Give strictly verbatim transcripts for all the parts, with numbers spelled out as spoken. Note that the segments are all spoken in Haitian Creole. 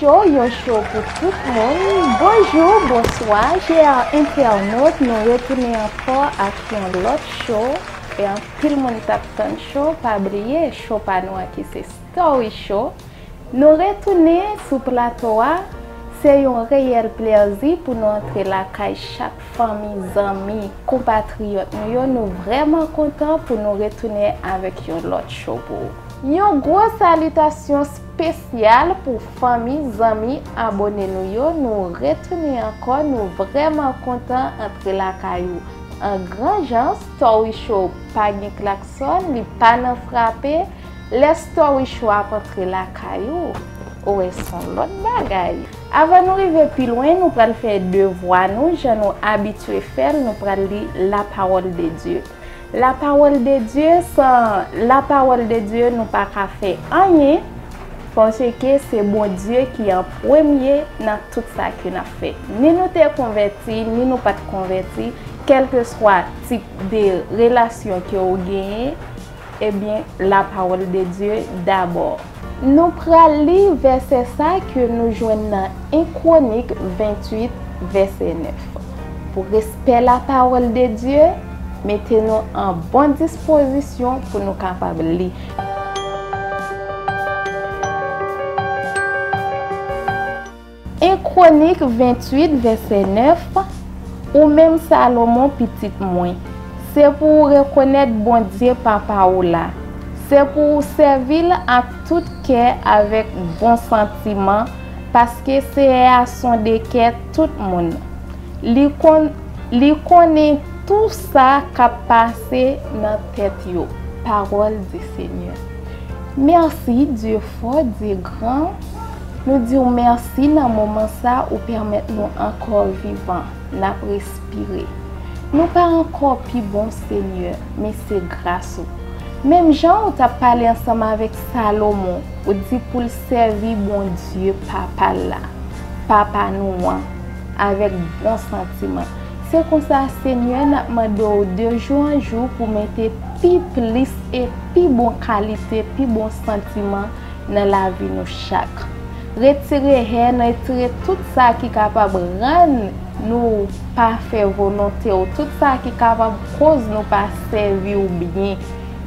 Show, yon show pou tout moun. Bonjou, bonswa, chè entènot, nou retounen ankò ak yon lòt show. E anpil moun t ap tann show, pa bliye, show pa nou an ki se Story Show. Nou retounen sou plato a. Se yon reyèl plèzi pou nou antre lakay chak fanmi, zanmi, konpatriyòt nou yo. Nou vrèman kontan pou nou retounen avèk yon lòt show pou ou. Yon gwo salitasyon espesyal pou fanmi, zanmi, abòne nou yo. Nou retounen ankò. Nou vrèman kontan antre lakay ou. An gran jan, Story Show pa gen klaksòn, li pa nan frape. Lè Story Show ap antre lakay ou, ou wè se yon lòt bagay. Avan nou rive pi lwen, nou pral fè devwa nou, jan nou abitye fè l, nou pral li La Parole de Dieu. La Parole de Dieu, san La Parole de Dieu, nou pa ka fè anyen, paske se Bondye ki an premye nan tout sa ke n ap fè. Ni nou te konvèti, ni nou pa t konvèti, kèlkeswa tip de relasyon ke ou genyen, ebyen, La Parole de Dieu dabò. Nou pral li vèsè sa ke nou jwenn nan en Kwonik venntuit, vèsè nèf. Pou respè La Parole de Dieu, mete nou an bon dispozisyon pou nou kapab li. En Kwonik venntuit, vèsè nèf, Ou menm Salomon, pitit mwen, se pou ou rekonèt Bondye Papa ou la. Se pou ou sèvi l ak tout kè, avèk bon santiman, paske Seyè a sonde kè tout moun. Li kon-, li konnen tou sa k ap pase nan tèt yo. Parole du Seigneur. Mèsi, Dye fò, Dye gran. Nou di w mèsi nan moman sa ou pèmèt nou ankò vivan, n ap respire. Nou pa ankò pi bon, Senyè, men se gras ou. Menm jan ou t ap pale ansanm avèk Salomon, ou di pou l sèvi Bondye papa l la, Papa nou an, avèk bon santiman. Se konsa, Senyè, n ap mande w de jou an jou pou mete pi plis e pi bon kalite, pi bon santiman nan lavi nou chak. Retire hèn, retire tout sa ki kapab rann nou pa fè volonte w, tout sa ki kapab koz nou pa sèvi w byen.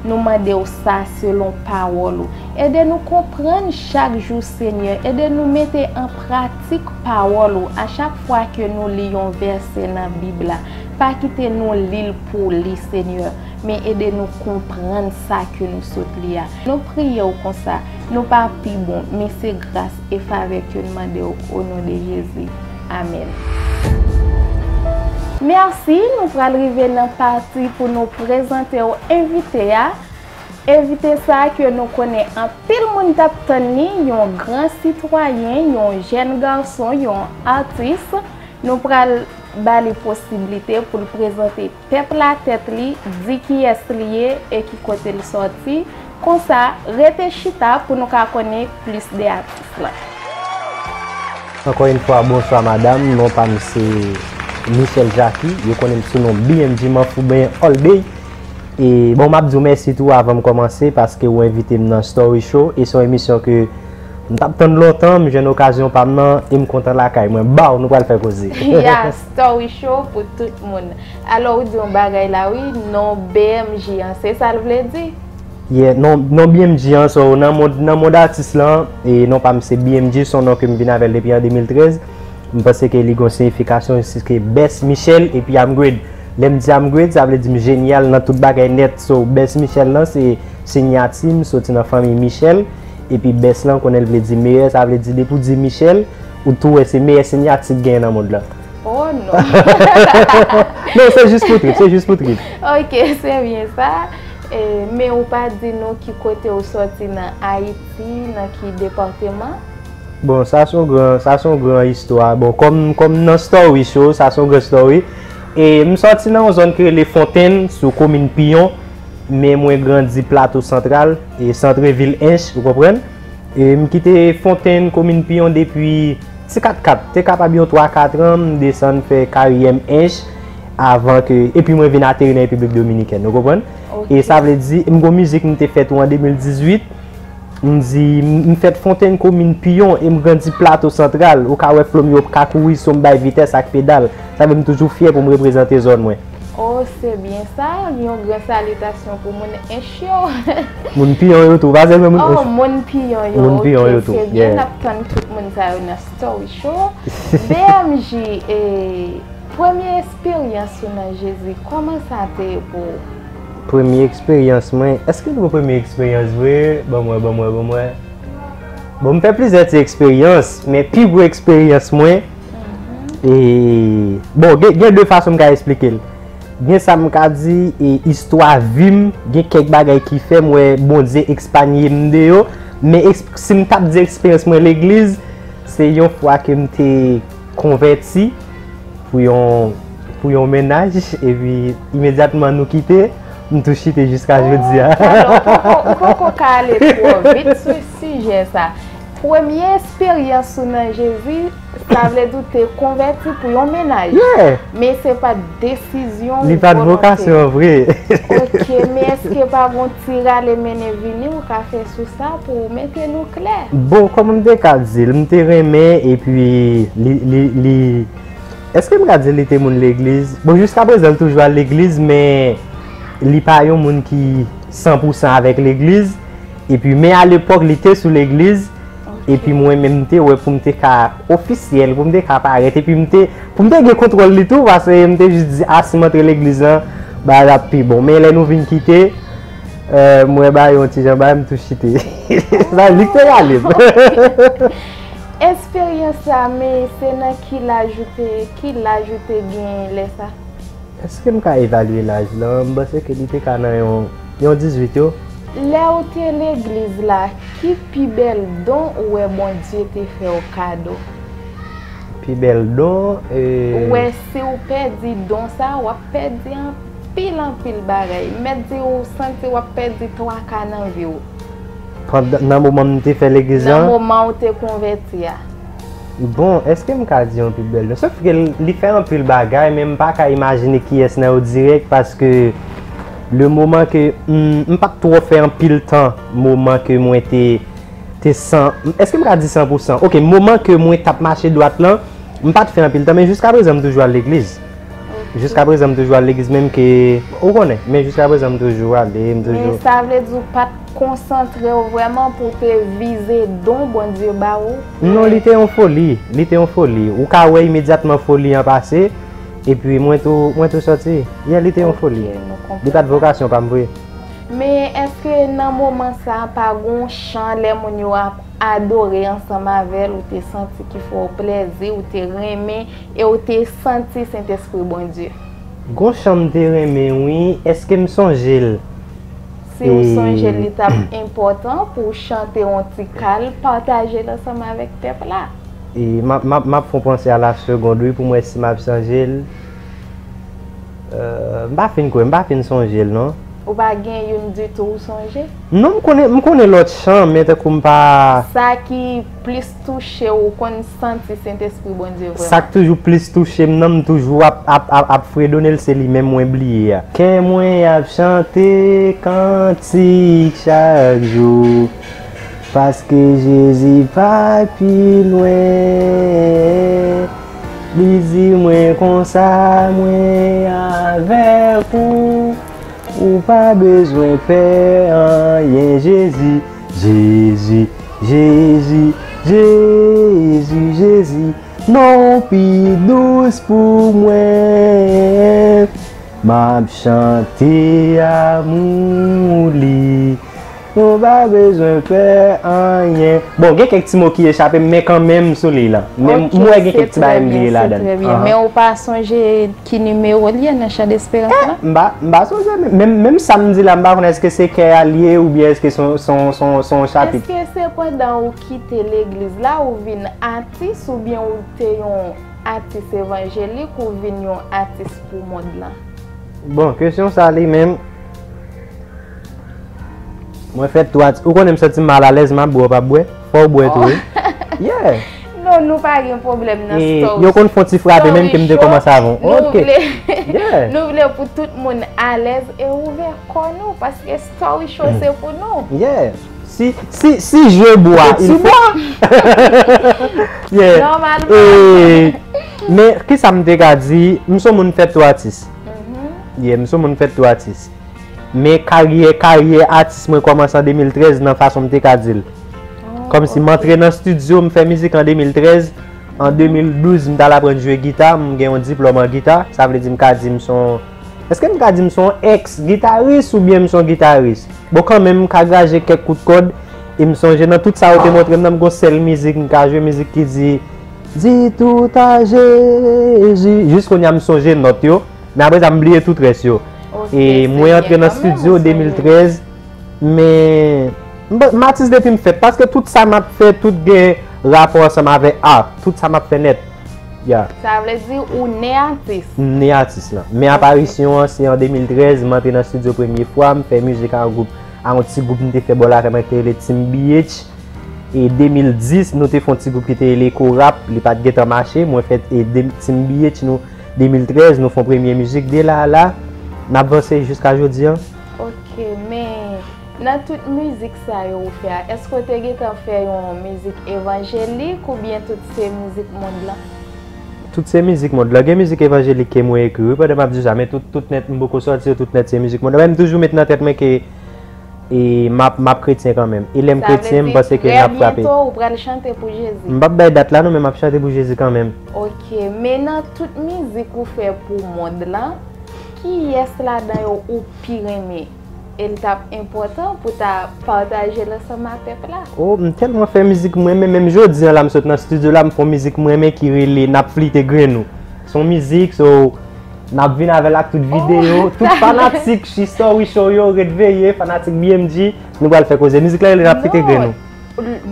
Nou mande w sa selon pawòl ou. Ede nou konprann chak jou, Senyè. Ede nou mete an pratik pawòl ou a chak fwa ke nou li yon vèsè nan Bib la. Pa kite nou li l pou li, Senyè, men ede nou konprann sa ke nou sot li a. Nou priye w konsa, nou pa pi bon, men se gras e favè ke n mande w, o non de Jezi. Amèn. Mèsi, nou pral rive nan pati pou nou prezante w envite a. Envite sa a ke nou konnen anpil moun t ap tann li, yon gran sitwayen, yon jèn gason, yon atis. Nou pral ba li posiblite pou l prezante pèp la tèt li, di kiyès li ye e ki kote l sòti. Konsa, rete chita pou nou ka konnen plis de atis lan. Ankò yon fwa, bonswa madanm, non pa m se Michel Jacquy, yo konnen m sou non B M G Manfouben All Day. E bon, m ap di w mèsi tou avan m kòmanse paske ou envite m nan Story Show e se yon emisyon ke m t ap tann lontan, m jwenn okazyon pa m nan e m kontan lakay mwen. Baw, nou pral fè koze. Ya, Story Show pou tout moun. Alò, ou di yon bagay la wi, non B M G an, se sa l vle di? Yeah, non, non B M G an, so, nan mond, nan mond atis lan, e non pa m se B M G, se yon non ke m vin avè l depi an de mil trèz. M panse ke li gon siyifikasyon, se ke Best Michel epi I'm Great. Lè m di I'm Great, sa vle di m jenyal nan tout bagay nèt. So, Best Michel lan, se sinyati m, soti nan fanmi Michel. Epi Best lan, konnen l vle di meyè, sa vle di depi w di Michel, ou tou wè se meyè sinyati k genyen nan mond lan. Oh non. Non, se jis pou trip, se jis pou trip. Ok, se byen sa. E, men ou pa di nou ki kote ou sòti nan Ayiti, nan ki depatman? Bon, sa se yon gran, sa se yon gran istwa. Bon, kòm, kòm nan Story Show, sa se yon gran story. E m sòti nan yon zòn ki rele Fontenn, sou komin Piyon, men mwen grandi Plato Santral, e santrevil Ench, ou konprann? E m kite Fontenn, komin Piyon, depi ti kat kat, te kapab yon twa kat an, m desann fè karyè m Ench, avan ke, epi mwen vin ateri nan Repiblik Dominikèn, ou konprann? Ok. E sa vle di, m gon mizik m te fè tou an de mil dizuit, M di, m, m fèt Fontenn, komin Piyon, e m grandi Plato Santral. Ou ka wè flo m yo ka kouri si w m bay vitès ak pedal. Sa vle m toujou fyè pou m reprezante zòn mwen. Oh, se byen sa. Yon gran salitasyon pou moun Ench yo. Moun Piyon yo tou, pa sèlman moun Oh, Ench. Moun Piyon yo. Moun Piyon yo Ok, tou, se byen, yeah. N ap tann tout moun sa yo nan Story Show. B M J, e, premye eksperyans ou nan Jezi, kòman sa te ye pou ou? Premye eksperyans mwen. Èske nou premye eksperyans vre? Ban mwen, ban mwen, ban mwen. Bon, m fè plizyè ti eksperyans, men pi gwo eksperyans mwen, e, bon, gen, gen de fason m ka eksplike l. Gen sa m ka di, e, istwa vi m, gen kèk bagay ki fè m wè Bondye ekspanye m de yo, men eks- si m t ap di eksperyans mwen legliz, se yon fwa ke m te konvèti pou yon, pou yon mennaj, epi imedyatman nou kite, m tou chite jiska jodi a. Pardon, ou poko, ou poko ka ale twò vit sou sijè sa. Premye eksperyans ou nan Jezi, sa vle di w te konvèti pou yon mennaj. Yeah! Men se pa t desizyon Li pa t volonte. Vokasyon vre. Ok, men èske pa gon ti rale mennen vini ou ka fè sou sa pou w mete nou klè? Bon, kòman m te ka di l, m te renmen, epi li, li, li, èske m ka di li te moun legliz? Bon, jiska prezan, l toujou al legliz, men li pa yon moun ki san pou san avèk legliz. Epi, men alepòk, li te sou legliz. Epi, mwen menm, m te wè pou m te ka ofisyèl, pou m te ka parèt. Epi, m te, pou m te gen kontwòl li tou, paske m te jis di, a, si m antre legliz lan, bagay la ap pi bon. Men lè nou vin kite, euh, m wè bagay yon ti jan bagay, m tou chite. Sa, li k te rale m. Eksperyans sa, men se nan ki laj ou te, ki laj ou te gen lè sa? Èske m ka evalye laj lan? M panse ke li te ka nan yon, yon dizuit yo. Lè ou te legliz la, ki pi bèl don ou wè Bondye te fè w kado? Pi bèl don, e, Ou wè si w pèdi don sa, w ap pèdi anpil, anpil bagay. M mèt di ou santi w ap pèdi twa ka nan vi w. Pandan, nan moman m te fè legliz Nan lan. Moman ou te konvèti a. Bon, èske m ka di yon pi bèl non? Sof ke l, li fè anpil bagay, men m pa ka imajine kiyès nan yo dirèk, paske le moman ke m, m pa t twò fè anpil tan moman ke mwen te, te san, èske m ka di san pou san? Ok, moman ke mwen t ap mache dwat lan, m pa t fè anpil tan, men jiska prezan m toujou al legliz. Jiska prezan m toujou al legliz, menm ke, ou konnen, men jiska prezan m toujou ale, m toujou. Men sa vle di w pa t konsantre w vrèman pou w te vize don Bondye ba ou? Non, li te yon foli. Li te yon foli. Ou ka wè imedyatman foli an pase, epi mwen tou, mwen tou sòti. Yeah, li te yon foli. Ok, nou konprann. Li pa t vokasyon pa m vre. Men èske nan moman sa a pa gon chan lè moun yo ap adore ansanm avè l, ou te santi ki fè w plèzi, ou te renmen e ou te santi Sentespri Bondye? Gon chan m te renmen, wi. Èske m sonje l? Si w E- sonje l, li t ap enpòtan pou w chante yon ti kal, pataje l ansanm avèk pèp la. E m ap, m ap, m ap fè yon panse a la segonn, wi, pou m wè si m ap sonje l. Euh, m pa fin kwè, m pa fin sonje l, non. Ou pa gen youn ditou ou sonje? Non, m konnen, m konnen lòt chan, men tankou m pa. Sa ki plis touche w, ou konn santi Sentespri Bondye vrèman? Sa k toujou plis touche m nan, m toujou ap, ap, ap, ap fredone l, se li menm mwen bliye a. Kè mwen ap chante kantik chak jou, paske Jezi pa pi lwen. Li di mwen konsa, mwen avèk ou. Ou pa bezwen pè anyen, Jezi, Jezi, Jezi, Jezi, Jezi, non pi dous pou mwen. M ap chante amou li. Ou pa bezwen pè anyen. Bon, gen kèk ti mo ki echape m, men kanmenm sou li la. Men Ok, m wè gen kèk ti bagay m bliye ladan. Men ou pa sonje ki nimewo l ye nan Chan Desperans la? M pa, m pa sonje, men, men, menm sa m di la, m pa konn èske se kè a l ye oubyen èske se yon, se yon, se yon, se yon chapit. Èske se pandan ou kite legliz la, ou vin atis oubyen ou te yon atis evanjelik, ou vin yon atis pou mond lan? Bon, kesyon sa li menm, mwen fè tou ati. Ou konnen m santi m malalèz, m ap bwè, w p ap bwè. Fò w bwè tou, wi. Yeah. Non, nou pa gen pwoblèm nan E story. Yo konn fè yon ti frape, menm ke m te kòmanse avan. Nou Ok. vle, Yeah. nou vle pou tout moun alèz e ouvè kò nou, paske Story Show se pou nou. Yeah. Si, si, si je bois, il faut. Yeah. Nòmalman. E, men, kisa m te ka di? M se yon moun fèt tou atis. Yeah, m se yon moun fèt tou atis. Men karyè, karyè atis mwen kòmanse an de mil trèz nan fason m te ka di l. Kòmsi m antre nan estidyo, m fè mizik an de mil trèz. An de mil douz, m t al aprann jwe gita, m gen yon diplòm an gita. Sa vle di m ka di m se yon, èske m ka di m se yon ex gitaris oubyen m se yon gitaris? Bon, kanmenm, m ka graje kèk kout kòd. E m sonje nan tout sa yo te montre m nan, m gon sèl mizik m ka jwe, mizik ki di, Di tout à Jésus. Jis kounye a m sonje nòt yo. Men apre sa, m bliye tout rès yo. E mwen antre nan estidyo de mil trèz. Men m, m atis depi m fèt, paske tout sa m ap fè, tout gen rapò ansanm avèk a. Tout sa m ap fè nèt. Ya. Sa vle di ou ne atis. M ne atis lan. Men aparisyon an, se an de mil trèz, m antre nan estidyo premye fwa, m fè mizik a yon gwoup, a yon ti gwoup m te fè bò lakay mwen ki te rele Team B H. E de mil dis, nou te fè yon ti gwoup ki te rele Eko Rap, li pa t gentan mache, mwen fè e de, Team B H nou, de mil trèz, nou fè yon premye mizik, de la a la, n ap vanse jiska jodi an. Ok, men nan tout mizik sa yo ou fè a, èske w te gentan fè yon mizik evanjelik oubyen tout se mizik mond lan? Tout se mizik mond lan. Gen mizik evanjelik ke mwen ekri, wi, pandan m ap di sa, men tout, tout nèt, m poko sòti yo, tout nèt se mizik mond lan. Men m toujou met nan tèt mwen ke e m ap, m ap kretyen kanmenm. E lè m kretyen, m panse ke n ap frape. Sa vle di, trè byento, ou pral chante pou Jezi? M p ap bay dat la non, men m ap chante pou Jezi kanmenm. Ok, men nan tout mizik ou fè pou mond lan, kiyès ladan yo ou pi renmen? E l t ap enpòtan pou ta pataje l ansanm ak pèp la. Oh, m tèlman fè mizik m renmen, menm jodi an la, m sot nan estidyo la, m fè yon mizik m renmen ki rele N ap flite grenn ou. Se yon mizik, so, n ap vin avè l ak tout videyo. Tout fanatik History Show yo, ret veye, fanatik B M G, nou pral fè koze. Mizik la rele N ap flite grenn ou.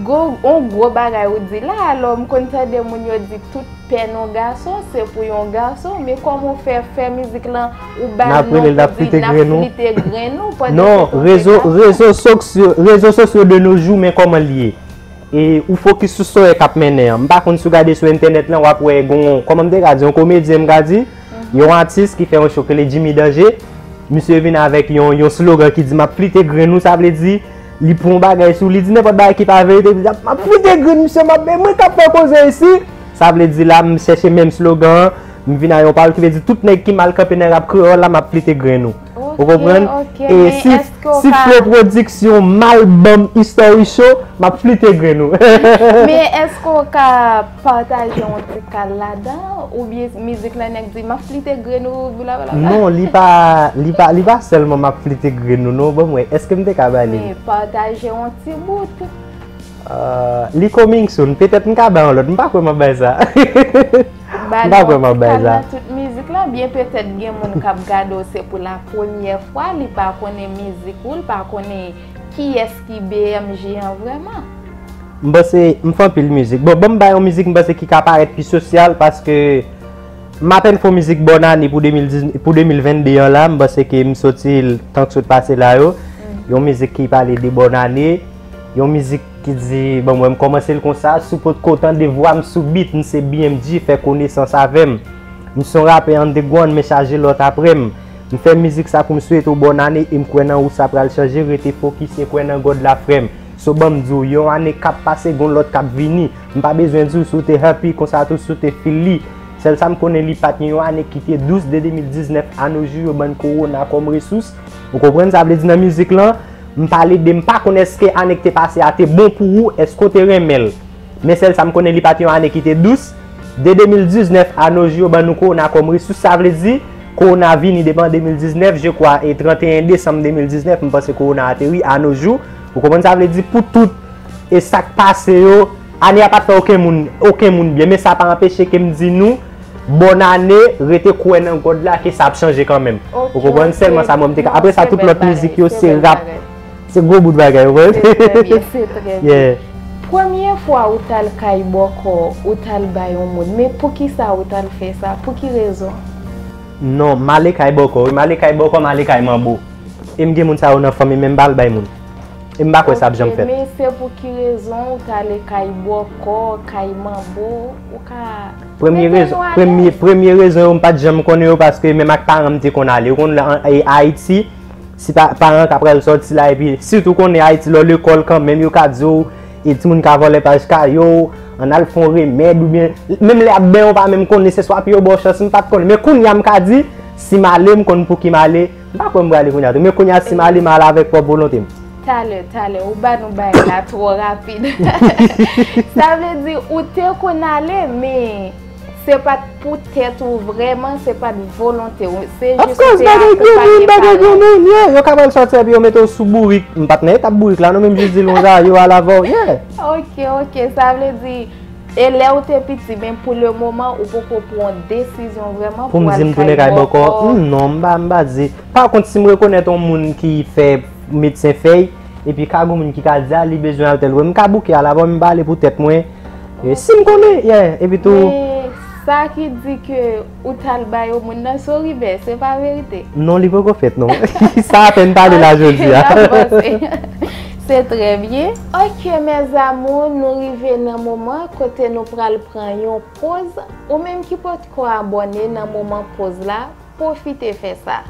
Gwo, on gwo bagay ou di la, alò m konn tande moun yo di tout pèn on gason, se pou yon gason, men kòman w fè, fè mizik lan, ou ba l non pou di N ap flite grenn ou, pandan se te yon gason. Non, rezo, rezo sosyo, rezo sosyo de nos jours, men kòman l ye. E ou fokis sou sa w wè k ap mennen an. M pa konn si w gade sou entènèt lan, w ap wè gon, kòman m te ka di, yon komedyen m ka di, yon atis ki fè yon show ki rele Jimmy Danger. Misye vin avèk yon, yon slogan ki di, "M ap flite grenn ou," sa vle di, li pran yon bagay sou, li di nenpòt bagay ki pa verite, li di, "M ap flite grenn misye, m ap, men mwen k ap fè koze isi." Sa vle di la, m chèche menm slogan an, m vin a yon pawòl ki vle di, "Tout nèg ki mal kanpe nan rap kreyòl la, m ap flite grenn ou." Ou konprann? Ok, ok, men èske w ka... E si, si Flo Production mal ban m History Show, m ap flite grenn ou. Men èske w ka pataje yon ti kal ladan, oubyen mizik la nèg di, "M ap flite grenn ou," blablabla? Non, li pa, li pa, li pa sèlman "M ap flite grenn ou," non, ban m wè, èske m te ka ba li? Men pataje yon ti bout. Ah, li coming soon. Petèt m ka bay yon lòt. M pa kwè m ap bay sa. M pa kwè m ap bay sa. Ba nou yon ti kal nan tout mizik la. Byen petèt gen moun k ap gade w, se pou la premyè fwa, li pa konnen mizik ou, li pa konnen kiyès ki B M G an vrèman. M panse, m fè anpil mizik. Bon, ban m bay yon mizik m panse ki ka parèt pi sosyal, paske m apèn fè yon mizik bòn ane pou de mil diz, pou de mil vennde an la, m panse ke m soti l tan k sot pase la yo. Yon mizik ki pale de bòn ane, yon mizik ki di, bon, mwen, m kòmanse l konsa, si w potko tande vwa m sou beat, m se B M G, fè konesans avè m. M se yon rapè underground, men chaje lòt aprè m. M fè mizik sa pou m swete w bòn ane, e m kwè nan ou sa pral chanje, rete fokis e kwè nan God la, frè m. So, ban m di w, yon ane k ap pase, gon lòt k ap vini. M pa bezwen di w si w te happy, konsa tou si w te feel li. Sèl sa m konnen, li pa t yon ane ki te dous, de de mil diznèf a no jou, yo ban n kowona kòm resous. Ou konprann sa vle di nan mizik lan? M pale de, m pa konn èske ane k te pase a te bon pou ou, èske w te renmen l. Men sèl sa m konnen, li pa t yon ane ki te dous. De de mil diznèf a no jou, yo ban nou kowona kòm resous, sa vle di, kowona vini depi an de mil diznèf, je kwa, e trannteyen desanm de mil diznèf, m panse kowona ateri a no jou. Ou konprann sa vle di, pou tout, e sa k pase yo, ane a pa t fè okenn moun, okenn moun byen, men sa pa anpeche ke m di nou, bòn ane, rete kwè nan God la, ke sa ap chanje kanmenm. Ou konprann? Sèlman sa mwen m te ka. Apre sa, tout lòt mizik yo, se rap. Se gwo bout bagay, ou konprann? Se trè byen, se trè byen. Yeah. Premye fwa ou t al kay bòkò, ou t al bay yon moun. Men poukisa ou t al fè sa? Pou ki rezon? Non, m ale kay bòkò, wi. M ale kay bòkò, m ale kay manbo. E m gen moun sa yo nan fanmi m, men m pa al bay moun. E m pa kwè sa ap janm fèt. Ok, men se pou ki rezon ou t ale kay bòkò, kay manbo, ou ka mete nou alèz? Premye rezon, premye, premye rezon yo, m pa t janm konnen yo, paske menm ak paran m te konn ale. Ou konn la, an, e, Ayiti, Si pa, paran ka pral sòti la, epi sitou konnen Ayiti lè w lekòl kanmenm, yo ka di w, e timoun ka vòlè paj kaye w, ann al fè yon remèd, oubyen menm lè y ap benyen, w pa menm konnen, se swa piye w ba w chans, m pa t konnen. Men kounye a m ka di, si m ale, m konn pou ki m ale, m pa kwè m prale kounye a tou. Men kounye a, si m ale, m al avèk pwòp volonte m. Talè, talè, ou ba nou bagay la twò rapid. Sa vle di, ou te konn ale, men se pa t pou tèt ou vrèman, se pa t volonte w. Se jis ou te akonpanye paran w. Yeah, yo ka pral sòti epi yo mete w sou bourik. M pa t nan etap bourik la, non, men m jis di l konsa, yo al avè w, yeah. Ok, ok, sa vle di, e lè ou te piti, men pou le moman, ou poko pran yon desizyon vrèman pou w al kay bòkò. Pou m di m tounen kay bòkò, hmm, non, m pa, m pa di. Pa kont, si m rekonèt yon moun ki fè medsen fèy, epi ka gen moun ki ka di, a, li bezwen al tèl kote, m ka bouke al avè w, m pa ale pou tèt mwen. E si m konnen, yeah, epi tou. Men sa ki di ke ou t al ba yo moun nan, se yon rimè, se pa verite. Non, li poko fèt, non. Sa apèn pale la jodi a. N ap vanse. Se trè byen. Ok, mes amours, nou rive nan moman kote nou pral pran yon poz. Ou menm ki potko abòne nan moman poz la, pwofite fè sa.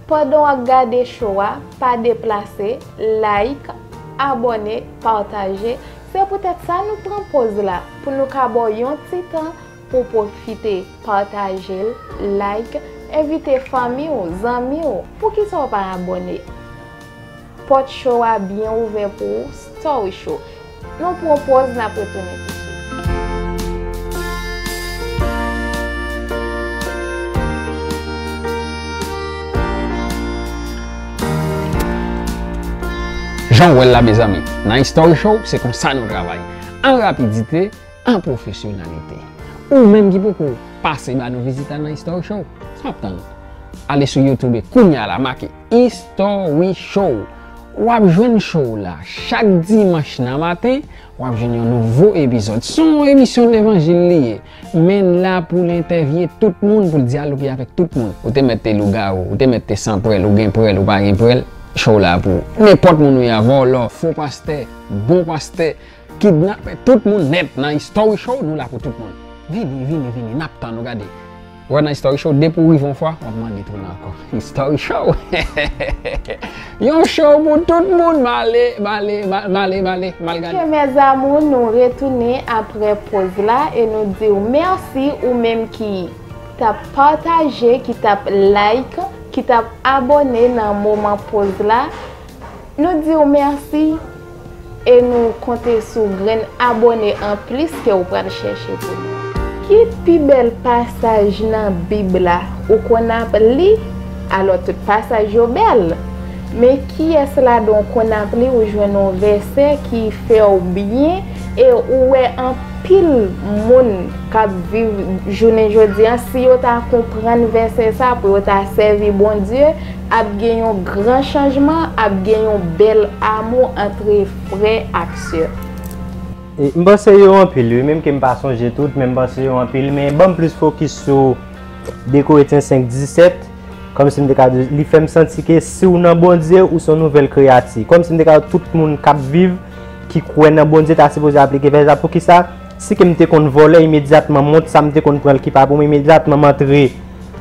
Pandan w ap gade show a, pa deplase, like, abòne, pataje. Se poutèt sa nou pran poz la, pou nou ka ba w yon ti tan pou w pwofite pataje l, like, envite fanmi w, zanmi w. Poukisa w pa abòne? Pòt show a byen ouvè pou ou, Story Show. Nou pran yon poz, n ap retounen tousuit. Jan w wè l la, mezanmi, nan History Show, se konsa nou travay. An rapidite, an pwofesyonalite. Ou menm ki poko pase ba nou vizit la nan History Show, sa w ap tann? Ale sou YouTube kounye a la, make History Show. W ap jwenn show la chak dimanch nan maten, w ap jwenn yon nouvo epizòd. Se yon emisyon levanjil li ye, men n la pou l entèvye tout moun, pou l dyaloge avèk tout moun. Ou te mèt te lougawou, ou te mèt te san prèl, ou gen prèl, ou pa gen prèl, show la pou ou. Nenpòt moun ou ye a, vòlò, fo pastè, bon pastè, kidnapè, tout moun nèt nan History Show, nou la pou tout moun. Vini, vini, vini, n ap tann ou, gade. Ou wè nan History Show, depi w rive yon fwa, w ap mande tounen ankò. History Show! Yon show pou tout moun, m ale, m ale, m ale, m ale, m al gade. Ok, mes amours, nou retounen apre poz la e nou di w mèsi ou menm ki t ap pataje, ki t ap like, ki t ap abòne nan moman poz la. Nou di w mèsi e nou konte sou grenn abòne anplis ke w pral chèche pou nou. Ki pi bèl pasaj nan Bib la ou konn ap li? Alò, tout pasaj yo bèl. Men kiyès ladan w konn ap li, ou jwenn yon vèsè ki fè w byen e ou wè anpil moun k ap viv jounen jodi a, si yo ta konprann vèsè sa pou yo ta sèvi Bondye, ap gen yon gran chanjman, ap gen yon bèl amou antre frè ak sè. E, m panse yo anpil, wi, menm ke m pa sonje tout, men m panse yo anpil, men ban m plis fokis sou de Korentyen senk disèt, kòmsi m te ka di, li fè m santi ke si w nan Bondye, ou se yon nouvèl kreyati. Kòmsi m te ka di tout moun k ap viv, ki kwè nan Bondye, ta sipoze aplike vèsè sa. Poukisa? Si ke m te konn vòlè, imedyatman, mont sa m te konn pran l ki pa pou mwen, imedyatman m antre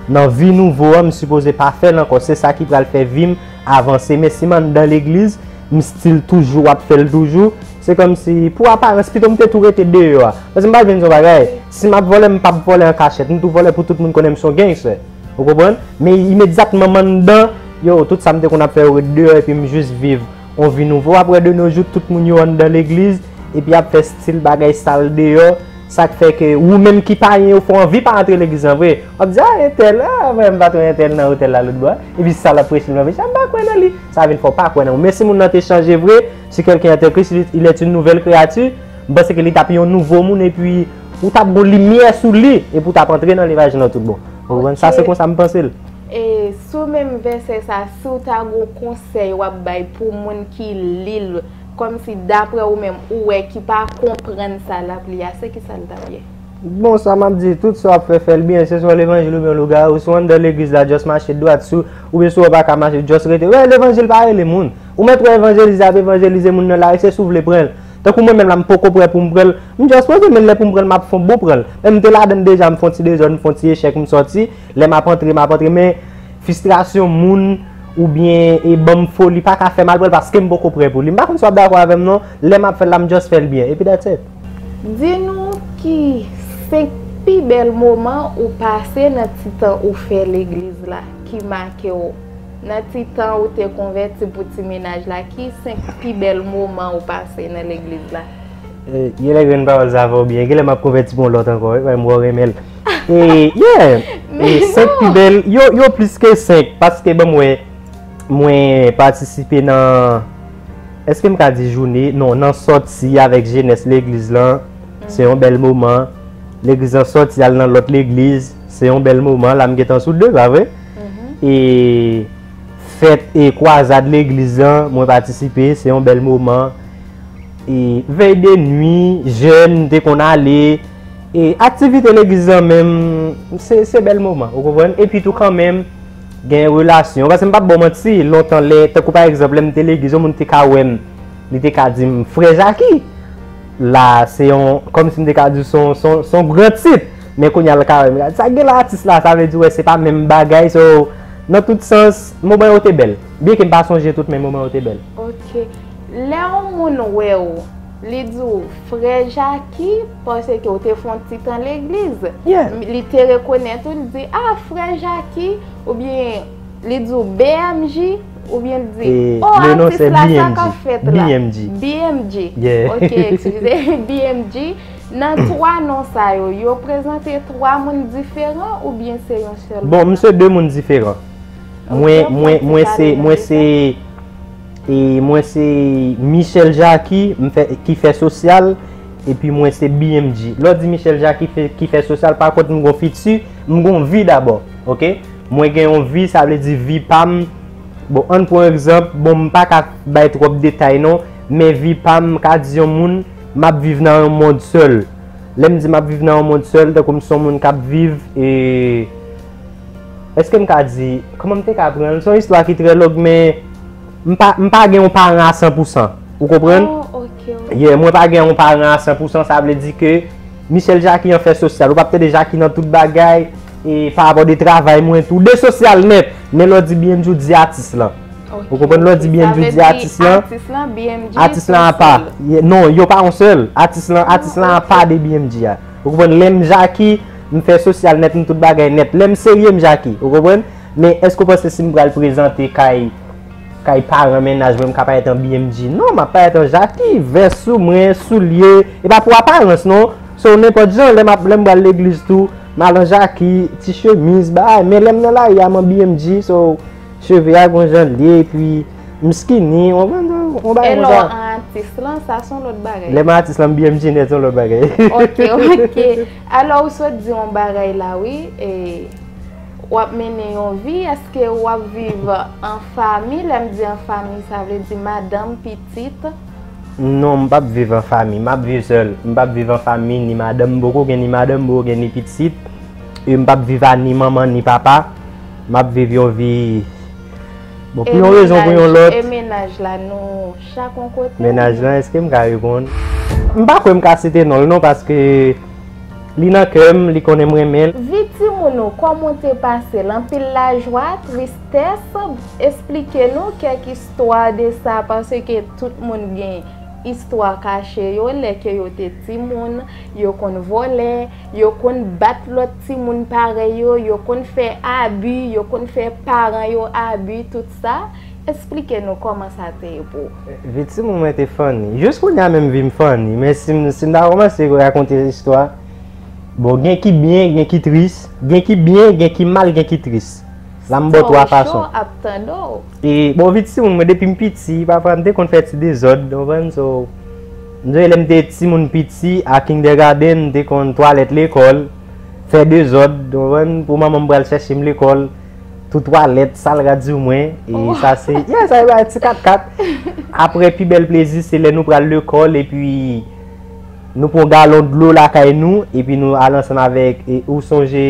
nan vi nouvo a, m sipoze pa fè l ankò. Se sa ki pral fè vi m avanse. Men si m anndan legliz, m still toujou ap fè l toujou. Se kòmsi, pou aparans, pito m te tou rete deyò a. Paske m pa vin di yon bagay. Si m ap vòlè, m p ap vòlè an kachèt. M tou vòlè pou tout moun konnen m se yon gangster. Ou konprann? Men imedyatman m anndan, yo, tout sa m te konn ap fè yo ret deyò epi m jis viv yon vi nouvo. W ap wè de nos jours, tout moun yo anndan legliz, epi y ap fè stil bagay sal deyò. Sa k fè ke ou menm ki payen, ou fè w anvi pa antre legliz lan vre. W ap di, a, entèl, a, mwen m pa t wè entèl nan otèl la lòt bò a. Epi sa l ap preche, l ap preche, a, m pa kwè nan li. Sa vin fè w pa kwè nan ou. Men si moun nan te chanje vre, si quelqu'un est en Christ, il, il est une nouvelle créature, m panse ke li t ap yon nouvo moun, epi ou t ap gon limyè sou li, epi ou t ap antre nan levanjil lan tout bon. Ou konprann? Sa se konsa m panse l. E sou menm vèsè sa, si w ta gon konsèy w ap bay pou moun ki li l, kòmsi daprè ou menm, ou wè ki pa konprann sa l ap li a, se kisa l t ap ye? Bon, sa m ap di, tout sa w ap fè, fè l byen, se swa levanjil oubyen lougawou, si w anndan legliz la, just mache dwat, si w, oubyen si w pa ka mache, just rete. Wè, levanjil pa rele moun. Ou mèt wè evanjelize ap evanjelize moun nan lari, se si w vle pran l. Tankou mwen menm la, m poko prè pou m pran l. M just poze men lè pou m pran l, m ap fè yon bon pran l. Men m te ladan l deja, m fè yon ti dezòd, m fè yon ti echèk, m sòti. Lè m ap antre, m ap antre. Men fristrasyon moun, oubyen e ban m foli, pa ka fè m al pran l paske m poko prè pou li. M pa konn si w ap dakò avè m non, lè m ap fè l la, m just fè l byen, epi that's it. Di nou ki senk pi bèl moman ou pase nan ti tan ou fè legliz la, ki make w. Nan ti tan ou te konvèti pou ti menaj la, ki senk pi bèl moman ou pase nan legliz la? Genlè grenn pawòl sa fè w byen. Genlè m ap konvèti pou yon lòt ankò wi, paske m twò renmen l. E, yeah! E senk pi bèl, yo, yo plis ke senk, paske ban m wè, mwen patisipe nan, èske m ka di jounen? Non, nan sòti avèk jenès legliz lan, se yon bèl moman. Legliz lan sòti al nan lòt legliz, se yon bèl moman. La m gentan sou de, pa vre? E fèt e kwazad legliz lan, mwen patisipe, se yon bèl moman. E vèy de nwi, jèn, m te konn ale. E aktivite legliz lan menm, se, se bèl moman, ou konprann? Epi tou kanmenm, gen relasyon. Paske m p ap ba w manti, lontan lè, tankou pa egzanp, lè m te legliz, yon moun te ka wè m, li te ka di m, Frè Jaki! La, se yon, kòmsi m te ka di, se yon, se yon, se yon gran tit. Men kounye a l ka wè m, li ka di, sa k gen la atis la, sa vle di, wè, se pa menm bagay. So, nan tout sans, moman yo te bèl. Byenke m pa sonje tout, men moman yo te bèl. Ok. Lè yon moun wè w, li di w, Frè Jaki, paske w te fè yon ti tan legliz. Li te rekonèt ou, li di, a, Frè Jaki, oubyen li di w, B M J, oubyen li di, o, atis la, sa k ap fèt la? B M G. B M G. Ok, eskize, B M G. Nan twa non sa yo, yo prezante twa moun diferan oubyen se yon sèl moun? Bon, m se de moun diferan. Mwen, mwen, mwen se, mwen se, e mwen se Michel Jacquy, m fè, ki fè sosyal, epi mwen se B M G. Lè w di Michel Jacquy fè, ki fè sosyal, pa kont m gon fiti, m gon vi dabò, ok? Mwen gen yon vi, sa vle di vi pa m. Bon, ann pran egzanp, bon, m pa ka bay twòp detay non, men vi pa m, m ka di yon moun, m ap viv nan yon mond sèl. Lè m di m ap viv nan yon mond sèl, tankou m se yon moun k ap viv, e, èske m ka di, kòman m te ka pran l? Se yon istwa ki trè long, men m pa, m pa gen yon paran a san pou san. Ou konprann? Oh, ok, ok. Yeah, mwen pa gen yon paran a san pou san, sa vle di ke Michel Jacquy an fè sosyal. Ou p ap tande Jacquy nan tout bagay, e pa rapò de travay mwen tou. De sosyal nèt. Men lè w di B M G, w di atis lan. Ou konprann? Lè w di B M G, w di atis lan. Atis lan, B M G, atis lan apa. Non, yo pa yon sèl. Atis lan, atis lan apa de B M G a. Ou konprann? Lè m Jacquy, m fè sosyal nèt, m tout bagay nèt. Lè m serye, m Jacquy. Ou konprann? Men èske w panse si m pral prezante kay, kay paran mennaj mwen, m ka parèt an B M G? Non, m ap parèt an Jacquy, vès sou mwen, soulye. E pa pou aparans non. So, nenpòt jan, lè m ap, lè m pral legliz tou, m al an Jacquy, ti chemiz, bagay. Men lè m nan lari a, m an B M G, so, cheve a gon jan l ye, epi m skinny, w konprann? Yon bagay konsa. E lè w an atis lan, sa se yon lòt bagay. Lè m an atis lan, m B M G nèt, se yon lòt bagay. Ok, ok. Alò, ou sot di yon bagay la, wi. E, w ap mennen yon vi, èske w ap viv an fanmi? Lè m di an fanmi, sa vle di madanm, pitit? Non, m p ap viv an fanmi, m ap viv sèl. M p ap viv an fanmi, ni madanm, m poko gen ni madanm, m poko gen ni pitit. E m p ap viv a ni manman, ni papa. M ap viv yon vi, bon, pou yon rezon, pou yon lòt. E mennaj la, nou chak yon kote? Mennaj lan, èske m ka reponn? M pa kwè m ka site non l non, paske li nan kè m, li konnen m renmen l. Vi timoun ou, kòman w te pase l? Anpil lajwa, tristès? Esplike nou kèk istwa de sa, paske tout moun gen istwa kache yo, lè ke yo te timoun, yo konn vòlè, yo konn bat lòt timoun parèy yo, yo konn fè abi, yo konn fè paran yo abi, tout sa. Esplike nou kòman sa te ye pou ou. Vi timoun mwen te funny. Jis kounye a menm vi m funny, men si m, si m ta kòmanse rakonte istwa, bon, gen ki byen, gen ki tris, gen ki byen, gen ki mal, gen ki tris. La m ba w twa fason. Ap tande w. E, bon, vi timoun mwen, depi m piti, pafwa m te konn fè ti dezòd, w konprann? So, m sonje lè m te timoun piti, a kindergarten, m te konn twalèt lekòl, fè dezòd, w konprann? Pou manman m pral chèche m lekòl, tou twalèt, sal rad sou mwen, e sa se, yeah, sa se bagay ti katkat. Apre, pi bèl plezi, se lè nou pral lekòl, epi nou pran galon dlo lakay nou, epi nou al ansanm avèk, e, ou sonje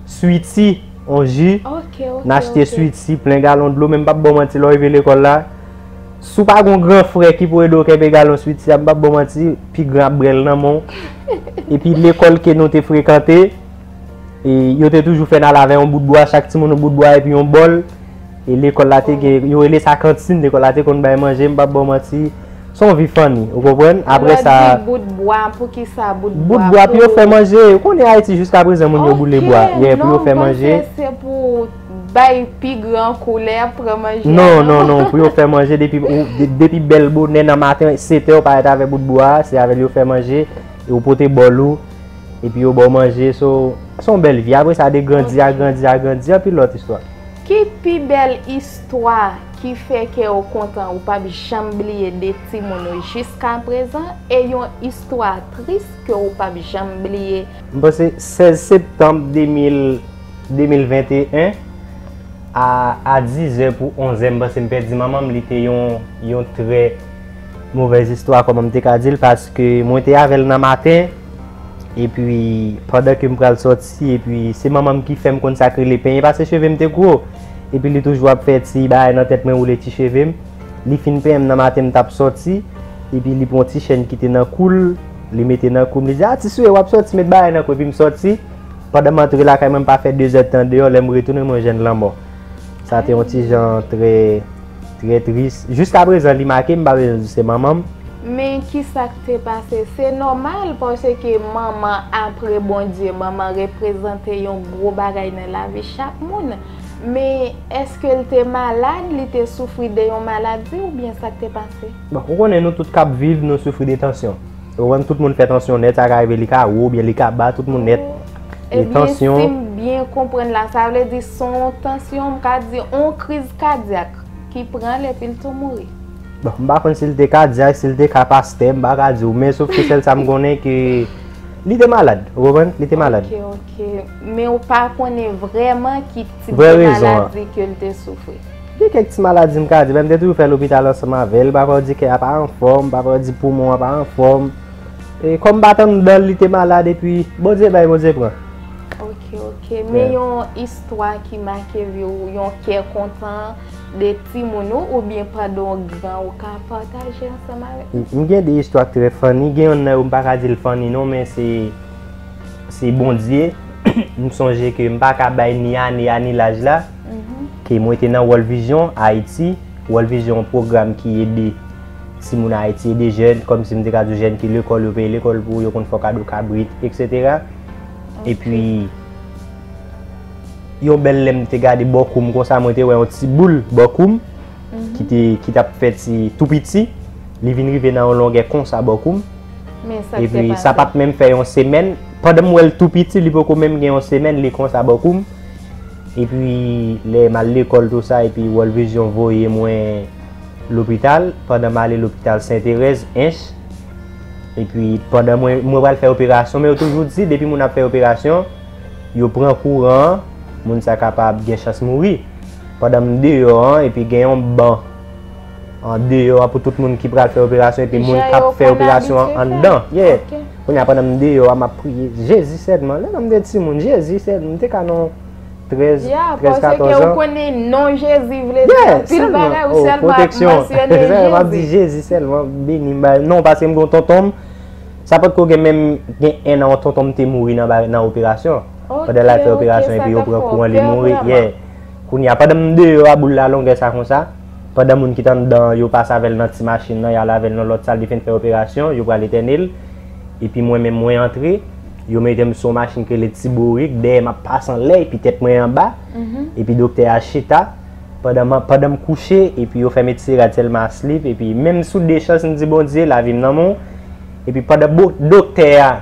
Switi, yon ji. Ok, ok. N achte Switi, plen galon dlo, men m p ap ba w manti, lè w rive lekòl la, si w pa gen yon gran frè ki pou ede w kenbe galon Switi a, m p ap ba w manti, pi gran ap bwè l nan men w. Epi lekòl ke nou te frekante, e yo te toujou fè n al avè yon bout bwa, chak timoun yon bout bwa epi yon bòl. E lekòl la te gen, yo rele sa kantin, lekòl la te konn bay manje, m p ap ba w manti. Se yon vi funny, ou konprann? Apre Lè sa, di bout bwa, poukisa bout bout bwa? Bwa pou yo fè manje. Ou konnen Ayiti, jiska prezan, moun yo boule bwa. Yeah, pou yo fè manje. Se pou bay pi gran kou lè y ap pran manje. Non, non, non, pou yo fè manje depi, ou- de- depi bèl bonè nan maten, sèt è, ou parèt avè bout bwa, se avè l yo fè manje, e ou pote bòl ou, epi yo ba w manje, so, se yon bèl vi. Apre sa, de grandi a grandi a grandi, anpil lòt istwa. Ki pi bèl istwa ki fè kè w kontan ou p ap janm bliye de timoun ou jiska prezan, e yon istwa tris ke ou p ap janm bliye? M panse sèz septanm de mil, de mil venteyen, a, a diz è pou onz è, m panse m pèdi manman m, li te yon, yon trè movèz istwa, kòman m te ka di l, paske mwen te avè l nan maten, epi pandan ke m pral sòti, epi se manman m ki fè m konn sa k rele penyen, paske cheve m te gwo, epi li toujou ap fè ti bagay nan tèt mwen, woule ti cheve m. Li fin penyen m nan maten, m t ap sòti, epi li pran ti chèn ki te nan kou l, li mete nan kou m, li di, "A, ti Souye, w ap sòti, met bagay nan kou," epi m sòti. Pandan m antre lakay mwen, m pa fè de zèdtan deyò, lè m retounen, mwen jwenn lanmò. Sa te yon ti jan trè, trè tris. Jiska prezan, li make m, m pa bezwen di se manman m. Men kisa k te pase? Se nòmal, paske manman, apre Bondye, manman reprezante yon gwo bagay nan lavi chak moun. Men èske l te malad, li te soufri de yon maladi, oubyen sa k te pase? Bon, ou konnen nou tout k ap viv, nou soufri de tansyon. Ou konprann, tout moun fè tansyon nèt, sa ka rive li ka wo, oubyen li ka ba, tout moun nèt. E Ebyen, si m byen konprann la, sa vle di se yon tansyon, m ka di, yon kriz kadyak ki pran l epi l tou mouri. Bon, m pa konn si l te kadyak, si l te ka pastè, m pa ka di w, men sof ke sèl sa m konnen ke li te malad, ou konprann? Li te malad. Ok, ok. Men ou pa konnen vrèman ki tip de maladi ke l te soufri? Gen kèk ti maladi m ka di, men m te toujou fè lopital ansanm avè l, papa w di kè a pa anfòm, papa w di poumon an pa anfòm. E kòm m pa t anndan l, li te malad, epi Bondye bay, Bondye pran. Ok, ok. Men yon istwa ki make vi w, yon kè kontan de timoun ou, oubyen pandan w gran, ou ka pataje ansanm avèk nou? M gen de istwa k trè funny, gen yonn nan yo m pa ka di l funny non, men se, se Bondye. M sonje ke m pa ka bay ni ane a ni laj la, ke mwen te nan World Vision Ayiti. World Vision yon pwogram ki ede timoun Ayiti, ede jèn, kòmsi m te ka di w jèn ki lekòl, yo peye lekòl pou yo konn fè kado kabrit, etsetera. Epi, yon bèl lè m te gade bò kou m konsa, mwen te wè yon ti boul bò kou m ki te, ki t ap fè ti tou piti. Li vin rive nan yon longè konsa bò kou m. Epi, sa pa t menm fè yon semèn. Pandan m wè l tou piti, li poko menm gen yon semèn, li konsa bò kou m. Epi, lè m al lekòl tou sa, epi World Vision voye mwen lopital. Pandan m ale lopital Senterèz, Ench. Epi, pandan mwen, mwen pral fè operasyon, men yo toujou di, depi moun ap fè operasyon, yo pran kouran an, moun sa kapab gen chans mouri. Pandan m deyò an, epi gen yon ban andeyò a pou tout moun ki pral fè operasyon, epi moun k ap fè operasyon an anndan. Yeah. Kounye a, pandan m deyò a, m ap priye, Jezi sèlman. Lè m te timoun, Jezi sèlman. M te ka nan trèz, trèz, katòz an. Ou konnen non Jezi vle di anpil bagay, ou sèlman ap mansyone Jezi. M ap di Jezi sèlman, beni m. Non, paske m gen yon tonton m, sa potko gen menm, gen en an, yon tonton m te mouri nan, nan operasyon. Pandan l al fè operasyon, epi yo pran kouran, li mouri. Yeah. Kounye a, pandan m deyò a, boul la longè sa konsa, pandan moun ki t anndan an, yo pase avè l nan ti machin nan, y al avè l nan lòt sal, li fin fè operasyon, yo pral etène l. Epi mwen menm, mwen antre, yo mete m sou yon machin ki rele ti bourik, dèyè m ap pase anlè, epi tèt mwen anba. Epi doktè a chita. Pandan m, pandan m kouche, epi yo fè m etire radyèl m asleep, epi menm sou de chans, m di, Bondye, lavi m nan men w. Epi pandan bo-, doktè a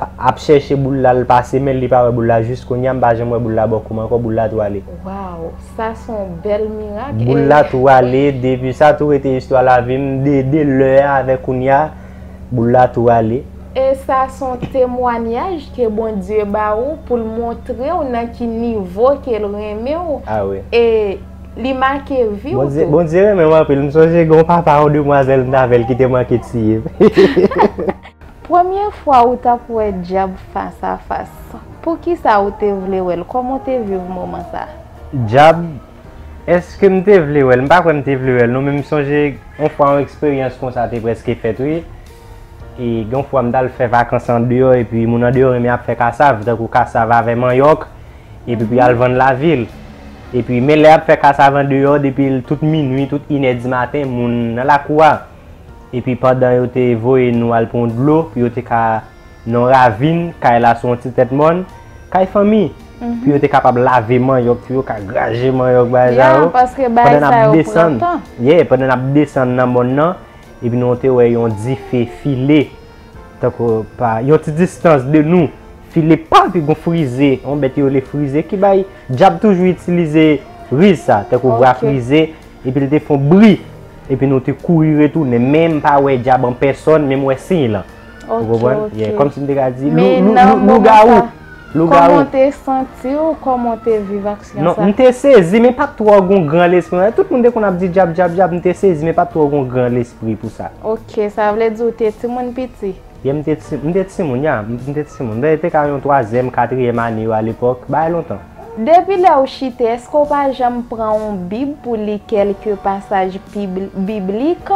ap chèche boul la, l pase men l, li pa wè boul la. Jis kounye a, m pa janm wè boul la bò kou m ankò, boul la tou ale. Waw, sa se yon bèl mirak. Boul la tou ale, depi sa tou rete istwa lavi m, de, de lè a avèk kounye a, boul la tou ale. E sa se yon temwanyaj ke Bondye ba ou pou l montre w nan ki nivo ke l renmen w. Ah wi. E li make vi w tou. Bondye renmen m anpil. M sonje gen yon papa yon demwazèl m t avè l ki te manke tiye m. Premye fwa ou t ap wè dyab fas a fas, poukisa ou te vle wè l? Kòman w te viv moman sa? Dyab, èske m te vle wè l? M pa kwè m te vle wè l non, men m sonje yon fwa yon eksperyans konsa te prèske fèt wi. E gen yon fwa m t al fè vakans andeyò, epi moun andeyò renmen ap fè kasav, tankou kasav avè manyòk, epi pou y al vann lavil. Epi, men lè y ap fè kasav andeyò, depi l tout minwi, tout inè di maten, moun nan lakou a. Epi, pandan yo te voye nou al pran dlo, pou yo te ka nan yon ravin, kay la sou yon ti tèt mòn, kay fanmi. Pou yo te kapab lave manyòk, pou yo ka graje manyòk, bagay sa yo. Pandan n ap desann, yeah, pandan n ap desann nan mòn nan, epi nou te wè yon dife file, tankou pa yon ti distans de nou, file pa, epi gon frize, yon bèt yo rele frize, ki bay, dyab toujou itilize riz sa, tankou bra frize, epi l te fè yon bri, epi nou te kouri retounen, men m pa wè dyab an pèsòn, men m wè siy lan. Ou konprann? Yeah, kòmsi m te ka di, lou- lou- lou- lougawou. Lougawou. Kòman w te santi w? Kòman w te viv aksyon sa? Non, m te sezi, men pa t twò gon gran lespri. Tout moun te konn ap di dyab, dyab, dyab, m te sezi, men pa t twò gon gran lespri pou sa. Ok, sa vle di w te timoun piti? Yeah, m te ti- m te timoun, ya, m te timoun. Te ka yon twazyèm, katriyèm ane yo alepòk, bay lontan. Depi lè w chite, èske w pa janm pran yon bib pou li kèlke pasaj pib- biblik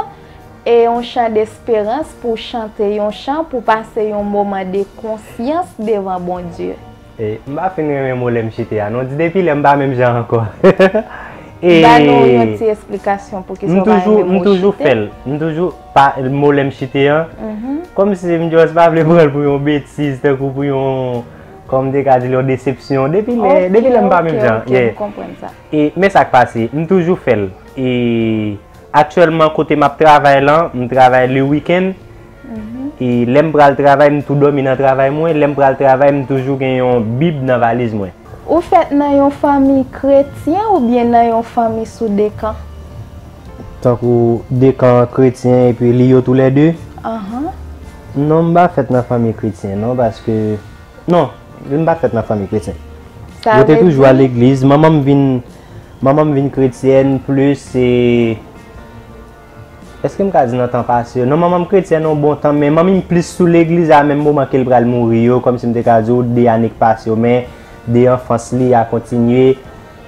e yon chan desperans pou chante yon chan pou pase yon moman de konfyans devan Bondye? E, m pa fin renmen mo lè m chite a, non, di depi lè m pa menm jan ankò. E, ba nou yon ti esplikasyon pou ki sa w pa renmen mo chite. M toujou fè l. M toujou pa mo lè m chite an. Kòmsi m just pa vle pran l pou yon betiz, tankou pou yon, kòm m te ka di l, yon desepsyon. Depi lè, depi lè m pa menm jan. Ok, ok, ok, m konprann sa. E, men sa k pase, m toujou fè l. E, aktyèlman, kote m ap travay lan, m travay le weekend. E lè m pral travay, m tou dòmi nan travay mwen. Lè m pral travay, m toujou gen yon bib nan valiz mwen. Ou fèt nan yon fanmi kretyen oubyen nan yon fanmi sou de kan? Tankou de kan kretyen epi li yo toulède? Ahan. Non, m pa fèt nan fanmi kretyen, non, paske, non, m pa fèt nan fanmi kretyen. Yo te toujou al legliz. Manman m vin, manman m vin kretyèn plis, e, èske m ka di nan tan pase yo? Non, manman m kretyèn yon bon tan, men manmi m plis sou legliz a menm moman ke l pral mouri yo, kòmsi m te ka di w, de ane k pase yo, men de anfans li a kontinye,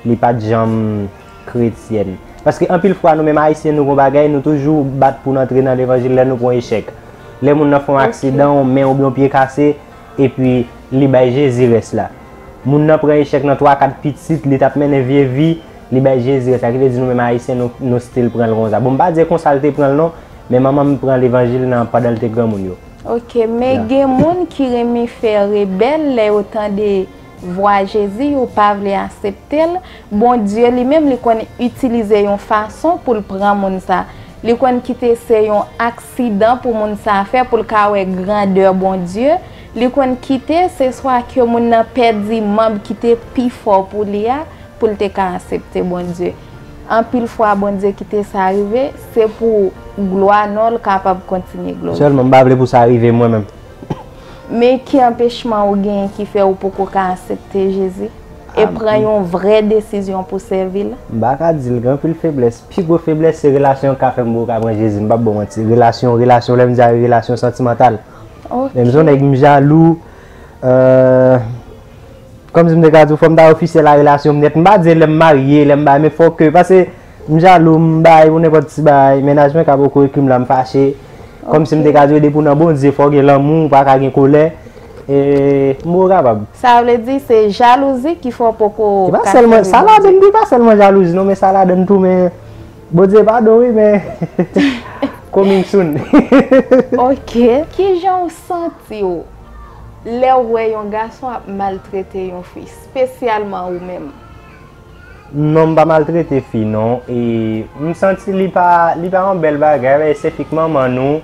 li pa t janm kretyèn. Paske anpil fwa, nou menm Ayisyen, nou gon bagay, nou toujou bat pou n antre nan levanjil lè nou pran echèk. Lè moun nan fè yon aksidan, yon men oubyen yon pye kase, epi li bay Jezi rès la. Moun nan pran echèk nan twa, kat pitit, li t ap mennen vye vi, li bay Jezi rès la. Ki vle di nou menm Ayisyen, nou, nou still pran l konsa. Bon, m pa di konsa l te pran l non, men manman m pran levanjil nan pandan l te granmoun yo. Ok, men gen moun ki renmen fè rebèl lè yo tande vwa Jezi, yo pa vle aksepte l. Bondye li menm, li konn itilize yon fason pou l pran moun sa. Li konn kite se yon aksidan pou moun sa fè, pou l ka wè grandè Bondye. Li konn kite se swa ke moun nan pèdi manm ki te pi fò pou li a, pou l te ka aksepte Bondye. Anpil fwa, Bondye kite sa rive, se pou glwa non l kapab kontinye glorifye. Sèlman, m pa vle pou sa rive mwen menm. Men ki anpechman ou genyen ki fè ou poko ka aksepte Jezi e pran yon vrè desizyon pou sèvi l? M pa ka di l, gen anpil feblès. Pi gwo feblès se relasyon k ka fè m poko ka pran Jezi. M p ap ba w manti. Relasyon, relasyon, lè m di a relasyon santimantal. Ok. Men m se yon nèg m jalou. Euh, Kòmsi m te ka di w, fò m ta ofisyèl a relasyon m nèt. M pa di lè m marye, lè m bay, men fò ke, paske m jalou, m bay pou nenpòt ti bagay. Mennaj mwen ka poko ekri m la, m fache. Kòmsi m te ka di w, depi w nan Bondye, fò w gen lanmou, ou pa ka gen kolè. E, m poko kapab. Sa vle di se jalouzi ki fè w poko ka sèvi Bondye. Sa ladann tou, pa sèlman jalouzi, non, men sa ladann tou, men Bondye padon, wi, men coming soon. Ok. Kijan w santi w lè w wè yon gason ap maltrete yon fi, espesyalman ou menm? Non, m pa maltrete fi, non. E m santi li pa, li pa yon bèl bagay, men se fi k manman nou.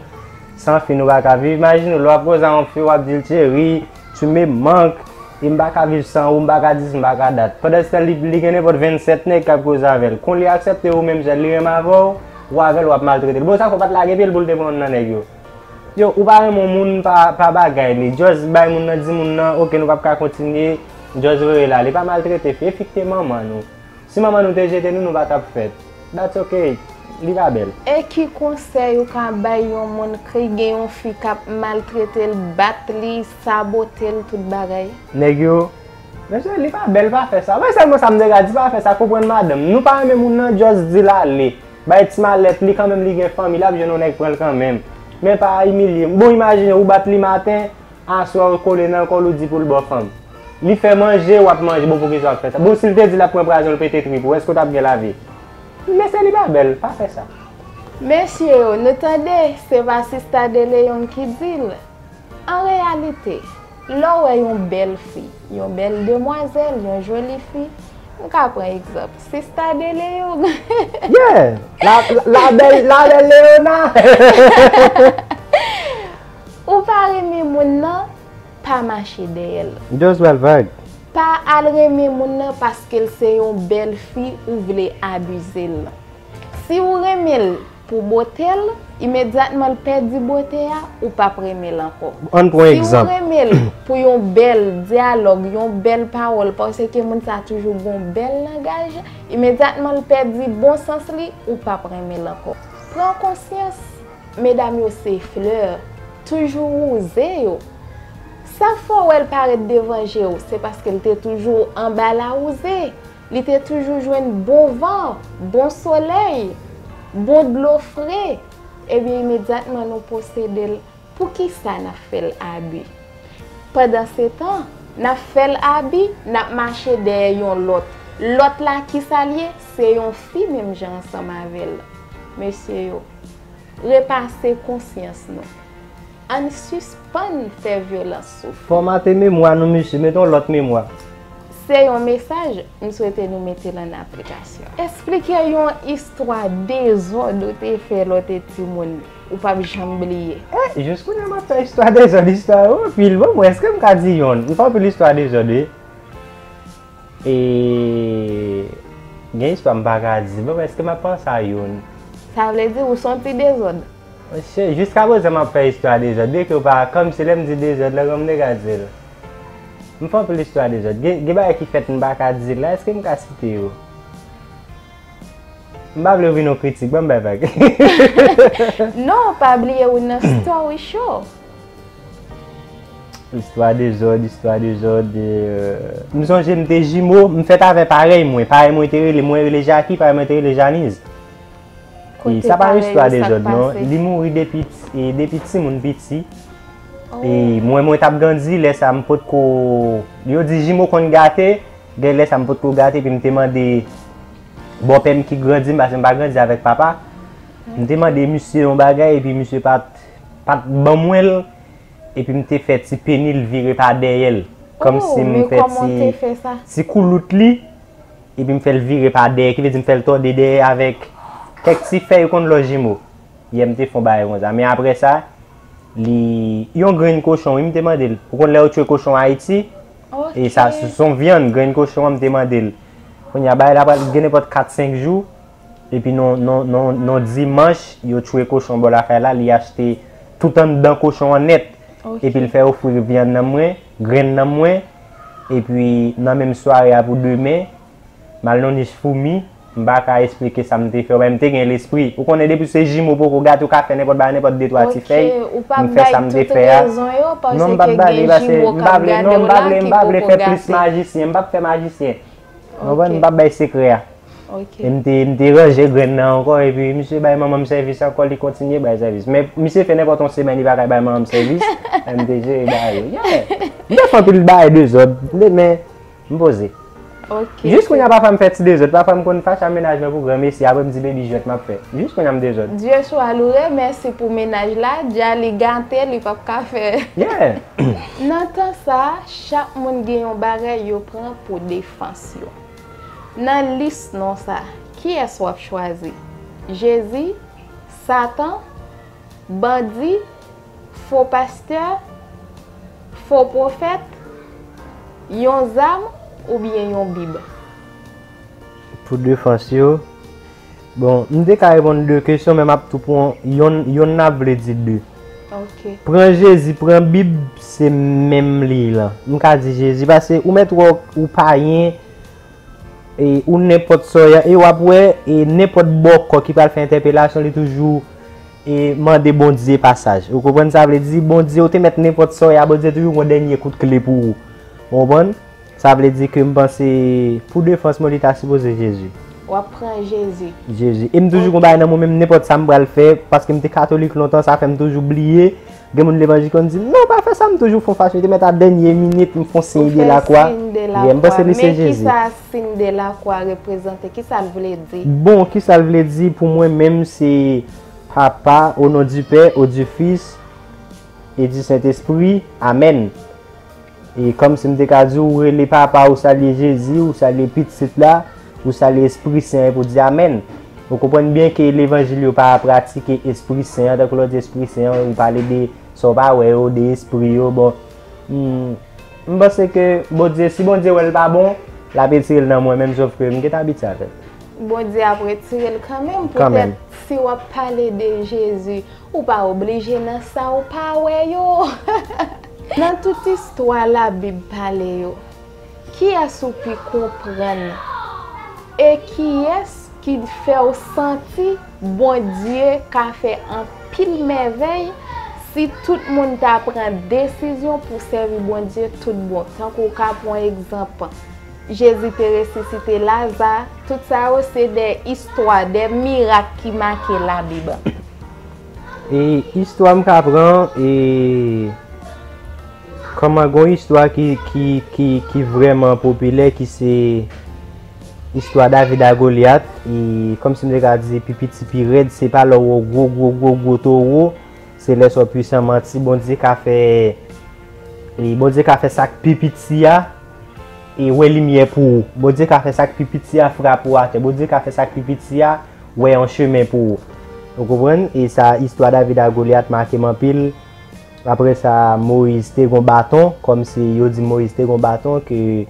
San fi, nou pa ka viv. Imajine w, lè w ap koze a yon fi, w ap di l, cheri, tu me manques, e m pa ka viv san ou, m pa ka dis, m pa ka dat. Pandansetan, li, li gen nenpòt vennsèt nèg k ap koze avè l. Kon li aksepte ou menm sèl, li renmen avè w, ou avè l, w ap maltrete l. Bon, sa fè w pa t lage pye l pou l te pran youn nan nèg yo. Yo, ou pa renmen yon moun pa, pa bagay li. Just bay moun nan, di moun nan, oke, nou p ap ka kontinye, just voye l ale. Pa maltrete fi, e fi k te manman nou. Si manman nou te jete nou, nou pa t ap fèt. That's ok. Li pa bèl. E ki konsèy ou ka bay yon moun ki gen yon fi k ap maltrete l, bat li, sabote l, tout bagay? Nèg yo, mesye, li pa bèl, pa fè sa. Mwen sèlman sa m te ka di, pa fè sa, konprann madanm. Nou pa renmen moun nan, just di l ale. Bay ti malèt li, kanmenm li gen fanmi, l ap jwenn yon nèg pran l kanmenm. Men pa imilye. Bon, imajine, ou bat li maten, aswè ou kole nan kò l, ou di pou l ba w fanm. Li fè manje, w ap manje, bon, poukisa w ap fè sa? Bon, si l te di l ap pran pwazon, l pete trip ou, èske w t ap gen lavi? Mesye, li pa bèl, pa fè sa. Mesye yo, nou tande, se pa Sista De Leon ki di l. An reyalite, lè w wè yon bèl fi, yon bèl demwazèl, yon joli fi, m ka pran egzanp, Sista De Leon. Yeah! La, la, la bèl, la bèl Leona! Ou pa renmen moun nan, pa mache dèyè l. Just bèl vag. Pa al renmen moun nan paske l se yon bèl fi ou vle abize l. Si ou renmen l pou bote l, imedyatman l pèdi bote a, ou p ap renmen l ankò. Ann pran egzanp. Si ou renmen l pou yon bèl dyalòg, yon bèl pawòl, paske moun sa toujou gon bèl langaj, imedyatman l pèdi bon sans li, ou p ap renmen l ankò. Pran konsyans, medam yo se flè, toujou wouze yo. Sa k fè w wè l parèt devan je w, se paske l te toujou anba lawouze. Li te toujou jwenn bon van, bon solèy, bon dlo fre, ebyen imedyatman nou posede l. Poukisa n ap fè l abi? Pandansetan, n ap fè l abi, n ap mache dèyè yon lòt. Lòt la, kisa l ye? Se yon fi menm jan ansanm avè l. Mesye yo, repase konsyans nou. Ann sispann fè vyolans sou fi. Fòmate memwa nou, mesye, mete yon lòt memwa. Se yon mesaj, m swete nou mete l an aplikasyon. Esplike yon istwa dezòd ou te fè lè w te timoun, ou p ap janm bliye. Eh, jis kounye a m ap fè istwa dezòd, istwa yo anpil. Bon, mwen, èske m ka di yonn? M fè anpil istwa dezòd, wi. E gen istwa m pa ka di. Bon, èske m ap panse a youn? Sa vle di ou se yon ti dezòd. Monchè, jiska prezan m ap fè istwa dezòd. Depi w pa, kòmsi lè m di dezòd la, kòm m te ka di l. M fè anpil istwa dezòd. Gen, gen bagay ki fèt m pa ka di l la, èske m ka site yo? M pa vle w vin yon kritik, ban m bay vag. Non, pa bliye ou nan Story Show. Istwa dezòd, istwa dezòd. Euh, m sonje m te jimo, m fèt avè parèy mwen. Parèy mwen te rele, mwen rele Jackie, parèy mwen te rele Janiz. E sa pa yon istwa dezòd, non. Li mouri depi, e, depi timoun piti. E mwen, mwen t ap grandi, lè sa m potko, yo di jimo konn gate, gen lè sa m potko gate, epi m te mande bòpè m ki grandi m, paske m pa grandi avèk papa. M te mande misye yon bagay, epi misye pa t, pa t ban mwen l, epi m te fè ti peni l vire pa dèyè l. Kòmsi m fè ti, ti koulout li, epi m fè l vire pa dèyè, ki vle di m fè l tòde dèyè avèk kèk ti fèy yo konn lò jimo. Yè m te fè yon bagay konsa. Men apre sa, li, yon grenn kochon, wi, m te mande l. Ou konn lè yo tchwe kochon Ayiti? E sa, se yon vyann, grenn kochon an, m te mande l. Kounye a, bagay la pral gen nenpòt kat, senk jou. Epi non, non, non, non dimanch, yo tchwe kochon bò lakay la, li achte tout anndan kochon an nèt. Epi l fè ofri vyann nan mwen, grenn nan mwen, epi nan menm sware a pou demen, m al nan nich foumi, m pa ka esplike sa m te fè, men m te gen lespri. Ou konnen depi se jimo poko gate, ou ka fè nenpòt bagay, nenpòt de twa ti fèy, m fè sa m te fè a. Non, m p ap bale, paske m pa vle, non, m pa vle, m pa vle fè plis majisyen, m p ap fè majisyen. Ou konprann? M p ap bay sekrè a. E m te, m te ranje grenn nan ankò, epi misye bay manman m sèvis ankò, li kontinye bay sèvis. Men misye fè nenpòt yon semèn, li pa ka bay manman m sèvis. M te jere bagay yo. Yeah. M te fè anpil bagay dezòd, men m poze. Jis kounye a, pafwa m fè ti dezòd, pafwa m konn fache ak mennaj mwen pou granmesi, apre m di baby jwèt m ap fè. Jis kounye a m dezòd. Dieu soit loué, mèsi pou mennaj la, dja li gate, li p ap ka fè. Yeah. Nan tan sa, chak moun gen yon bagay yo pran pou defans yo. Nan lis non sa, kiyès w ap chwazi? Jezi, Satan, bandi, fo pastè, fo pwofèt, yon zam oubyen yon bib? Pou defans yo, bon, m te ka reponn de kesyon, men m ap tou pran yonn, yonn n ap vle di de. Pran Jezi, pran bib, se menm liy lan. M ka di Jezi, paske ou mèt wè ou payen, e ou nenpòt sa w ye, e w ap wè, e nenpòt bòkò ki pral fè entèpelasyon, li toujou, e mande Bondye pasaj. Ou konprann sa vle di? Bondye, ou te mèt nenpòt sa w ye, Bondye toujou gon dènye kout kle pou ou. Ou konprann? Sa vle di ke m panse pou defans mwen, li ta sipoze Jezi. W ap pran Jezi. Jezi. E m toujou gon bagay nan mwen menm, nenpòt sa m pral fè, paske m te katolik lontan, sa fè m toujou bliye Gen moun levanjil konn di m, "Non, pa fè sa," m toujou fè yon fache, te mèt a dènye minit, m fè yon siy de lakwa. Yeah, m panse li se Jezi. Men kisa siy de lakwa reprezante? Kisa l vle di? Bon, kisa l vle di pou mwen menm, se Papa, au nom du Père, et du Fils, et du Saint-Esprit. Amèn. E kòmsi m te ka di w, ou rele Papa, ou salye Jezi, ou salye Pitit la, ou salye Espri Sen an, epi w di amèn. Ou konprann byen ke levanjil yo pa pratike Espri Sen an, tankou lè w di Espri Sen an, ou pale de sa w pa wè yo, de espri yo. Bon, hmm, m panse ke Bondye, si Bondye wè l pa bon, l ap retire l nan mwen menm, sòf ke m gentan abitye avè l. Bondye ap retire l kanmenm. Kanmenm. Poutèt si w ap pale de Jezi, ou pa oblije nan sa w pa wè yo. Nan tout istwa Labib pale yo, kiyès ou pi konprann? E kiyès ki fè w santi Bondye ka fè anpil mèvèy si tout moun ta pran desizyon pou sèvi Bondye tout bon? Tankou w ka pran egzanp, Jezi te resisite Laza, tout sa yo se de istwa, de mirak ki make Labib. E istwa m ka pran, e kòman gon istwa ki, ki, ki, ki vrèman popilè, ki se istwa David a Golyat, e kòmsi m te ka di pi piti, pi rèd, se pa lè w wè gwo, gwo, gwo, gwo towo, se lè sa w pwisan manti, Bondye ka fè, e Bondye ka fè sa k pi piti a, e wè limyè pou ou. Bondye ka fè sa k pi piti a frape w atè. Bondye ka fè sa k pi piti a wè yon chemen pou ou. Ou konprann? E sa, istwa David a Golyat make m anpil. Apre sa, Moyiz te gon baton, kòmsi yo di Moyiz te gon baton, ke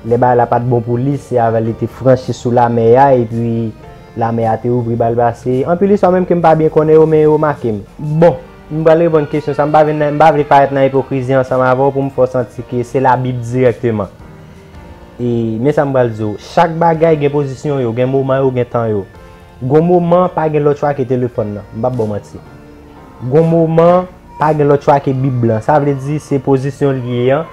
lè bagay la pa t bon pou li, se avè l li te franchi sou lamè a, epi lamè a te ouvri ba l pase. Anpil istwa menm ke m pa byen konnen yo, men yo make m. Bon, m pral reponn kesyon sa, m pa vin nan, m pa vle parèt nan ipokrizi ansanm avè w pou m fè w santi ke se Labib dirèkteman. E, men sa m pral di w, chak bagay gen pozisyon yo, gen moman yo, gen tan yo. Gon moman, pa gen lòt chwa ke telefòn nan. M p ap ba w manti. Gon moman, pa gen lòt chwa ke Bib lan. Sa vle di, se pozisyon l ye an.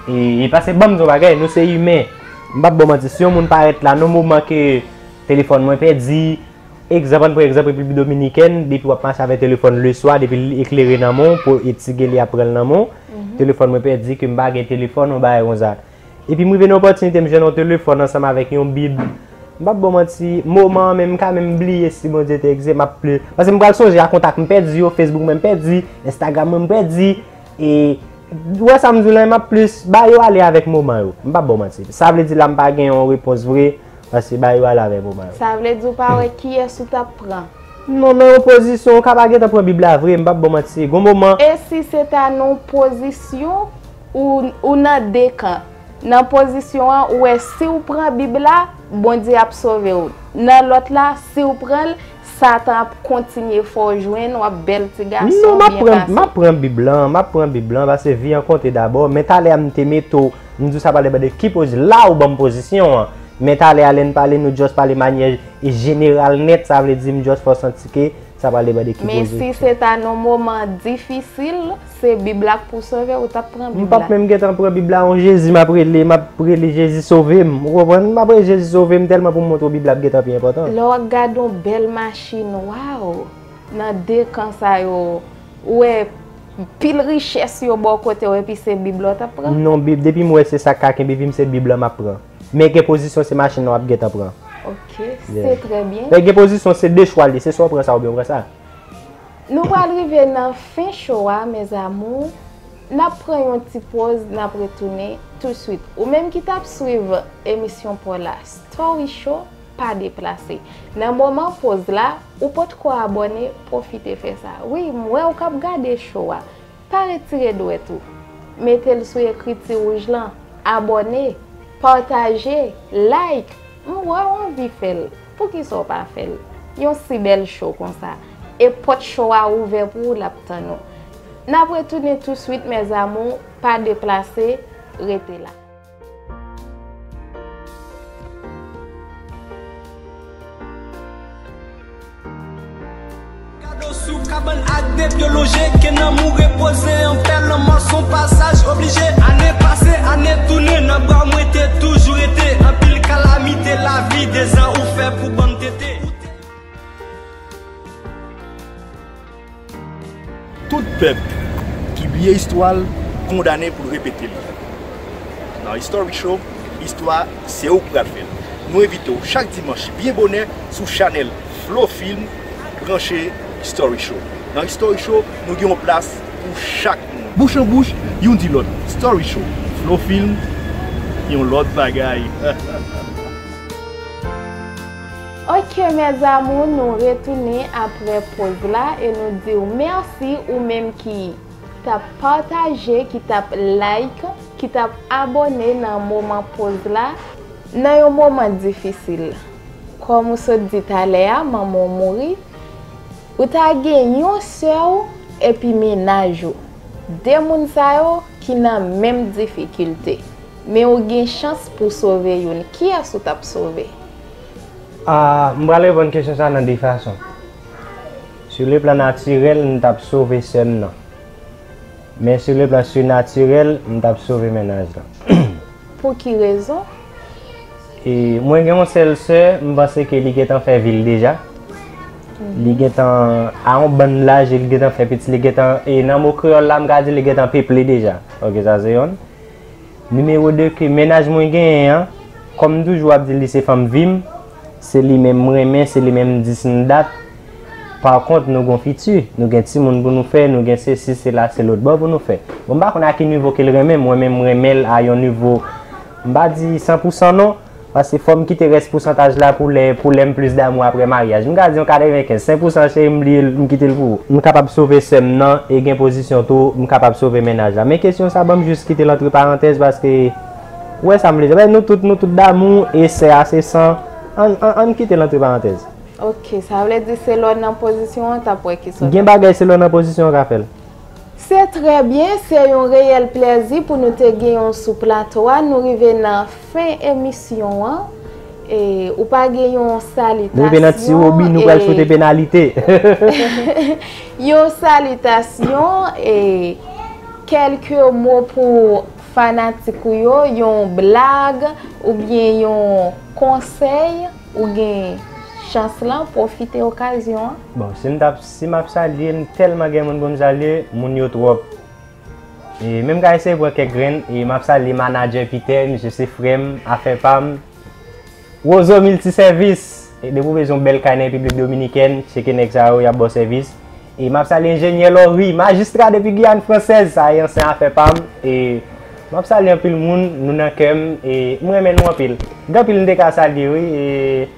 E, e paske ban m di yon bagay, nou se imen. M p ap ba w manti. Si yon moun parèt la, nan moman ke telefòn mwen pèdi, egzanp, ann pran egzanp Repiblik Dominikèn, depi w ap mache avèk telefòn leswa, depi l eklere nan men w, pou e ti gele ap pran l nan men w, telefòn mwen pèdi, ke m pa gen telefòn, yon bagay konsa. Epi m rive nan opòtinite, m jwenn yon telefòn ansanm avèk yon Bib. M p ap ba w manti, moman an menm, m ka menm bliye si Bondye te egziste, m ap pli. Paske m pral sonje a kontak m pèdi yo, Facebook mwen m pèdi, Instagram mwen m pèdi, e, ou wè sa m di w la, m ap plis ba yo ale avèk moman yo. M p ap ba w manti. Sa vle di la m pa gen yon repons vre, paske ba yo ale avèk moman yo. Sa vle di w pa wè kiyès ou t ap pran? Non, nan yon pozisyon, ou ka pa gentan pran Bib la vre, m p ap ba w manti. Gon moman. E si se ta nan yon pozisyon, ou, ou nan de kan. Nan pozisyon an, ou wè si w pran Bib la, Bondye ap sove w. Nan lòt la, si w pran l, Satan ap kontinye fè w jwenn, w ap bèl ti gason, byen pase. Non, m ap pran, m ap pran Bib lan, m ap pran Bib lan, paske vi an konte dabò. Men talè a m te mete w, m di w sa pral depann de ki poz-, la ou ban m pozisyon an. Men talè a lè n pale, nou just pale manyè jeneral nèt, sa vle di m just fè w santi ke sa pral depann de ki pozisyon. Men si se ta nan moman difisil, se Bib la k pou sove w, ou t ap pran Bib la. M p ap menm gentan pran Bib la, yon Jezi m ap rele, m ap rele Jezi sove m. Ou konprann? M ap rele Jezi sove m tèlman pou m montre w Bib la ap gentan pi enpòtan. Lè w ap gade yon bèl machin, waw! Nan de kan sa yo, ou wè pil richès yo bò kote w epi se Bib la w t ap pran? Non, Bib, depi m wè se sa k ka kenbe vi m, se Bib la m ap pran. Men gen pozisyon se machin nan w ap gentan pran. Ok, se trè byen. Men gen pozisyon se de chwa l ye, se swa w pran sa oubyen w pran sa. Nou pral rive nan fen show a, mes amours. N ap pran yon ti poz, n ap retounen touswit. Ou menm ki t ap swiv emisyon pa w la, Story Show, pa deplase. Nan moman poz la, ou potko abòne, pwofite fè sa. Wi, m wè w k ap gade show a. Pa retire dwèt ou. Mete l sou ekriti wouj lan. Abòne, pataje, like. M wè w anvi fè l. Poukisa w pa fè l? Yon si bèl show konsa. E pòt show a ouvè pou ou, l ap tann ou. N ap retounen touswit, mes amours. Pa deplase, rete la. Kado sou kabann ak de pye lonje, ke nanm ou repoze anpè, lanmò s on pasaj oblije. Ane pase, ane tounen, nan bra w mwen te toujou rete. Anpil kalamite lavi, dezè ou fè pou ban m tete. Tout pèp, Bliye istwa l, kondane pou l repete li. Nan History Show, istwa se ou k pral fè l. Nou envite w chak dimanch byen bonè sou chanèl Flow Film, branche History Show. Nan History Show, nou gen yon plas pou chak moun. Bouch an bouch, youn di lòt. History Show, Flow Film, yon lòt bagay. Ok mes amours, nou retounen apre poz la e nou di w mèsi ou menm ki t ap pataje, ki t ap like, ki t ap abòne nan moman poz la, nan yon moman difisil. Kòm ou sot di talè a, manman w mouri, ou ta gen yon sè w epi mennaj ou. De moun sa yo ki nan menm difikilte. Men ou gen chans pou w sove youn. Kiyès ou t ap sove? Ah, m pral reponn kesyon sa nan de fason. Sur le plan natirèl, m t ap sove sè m nan. Men sur le plan surnatirèl, m t ap sove mennaj lan. Pou ki rezon? E mwen gen yon sèl sè, m panse ke li gentan fè vi l deja. Li gentan a yon bann laj, li gentan fè pitit, li gentan, e nan mo kreyòl la, m ka di li gentan peple deja. Ok, sa se yonn. Nimewo de, ke mennaj mwen genyen an, kòm m toujou ap di li se fanm vi m, se li menm m renmen, se li menm m di s m dat. Pa kont, nou gon fiti, nou gen timoun pou nou fè, nou gen sesi, sela, se lòt bò pou nou fè. Bon, m pa konn a ki nivo ke l renmen m, mwen menm m renmen l a yon nivo, m pa di san pou san non, paske fò m kite rès pousantaj la pou lè, pou lè m plis damou apre maryaj. M ka di yon katrevenkenz, senk pou san cheri m bliye l, m kite l pou ou. M kapab sove sè m nan e gen pozisyon tou, m kapab sove mennaj la. Men kesyon sa ban m jis kite l antre parantèz paske, ou wè sa m vle di, nou tout, nou tout damou e sè a se san, ann, ann, ann kite l antre parantèz. Ok, sa vle di se lè w nan pozisyon an w t ap wè ki sòt. Gen bagay se lè w nan pozisyon an w ka fè l. Se trè byen, se yon reyèl plèzi pou nou te gen w sou plato a. Nou rive nan fen emisyon an. E, ou pa gen yon salitasyon? Nou rive nan ti wobi, nou pral choute penalite. Yon salitasyon e kèlke mo pou fanatik ou yo, yon blag oubyen yon konsèy, ou gen chans lan, pwofite okazyon an. Bon, si m t ap, si m ap salye, m tèlman gen moun pou m salye, moun yo twòp. E men m ka eseye pran kèk grenn, e m ap salye manadjè Peter, misye se frè m, afè pa m. Wozo Miltisèvis, e depi w bezwen yon bèl kay nan Repiblik Dominikèn, tcheke nèg sa yo, y ap ba w sèvis. E m ap salye enjenyè Lori, majistra depi Giyàn Fransèz, sa e ansyen afè pa m. E m ap salye anpil moun, nou nan kè m, e m renmen nou anpil. Gen anpil m te ka salye, wi, e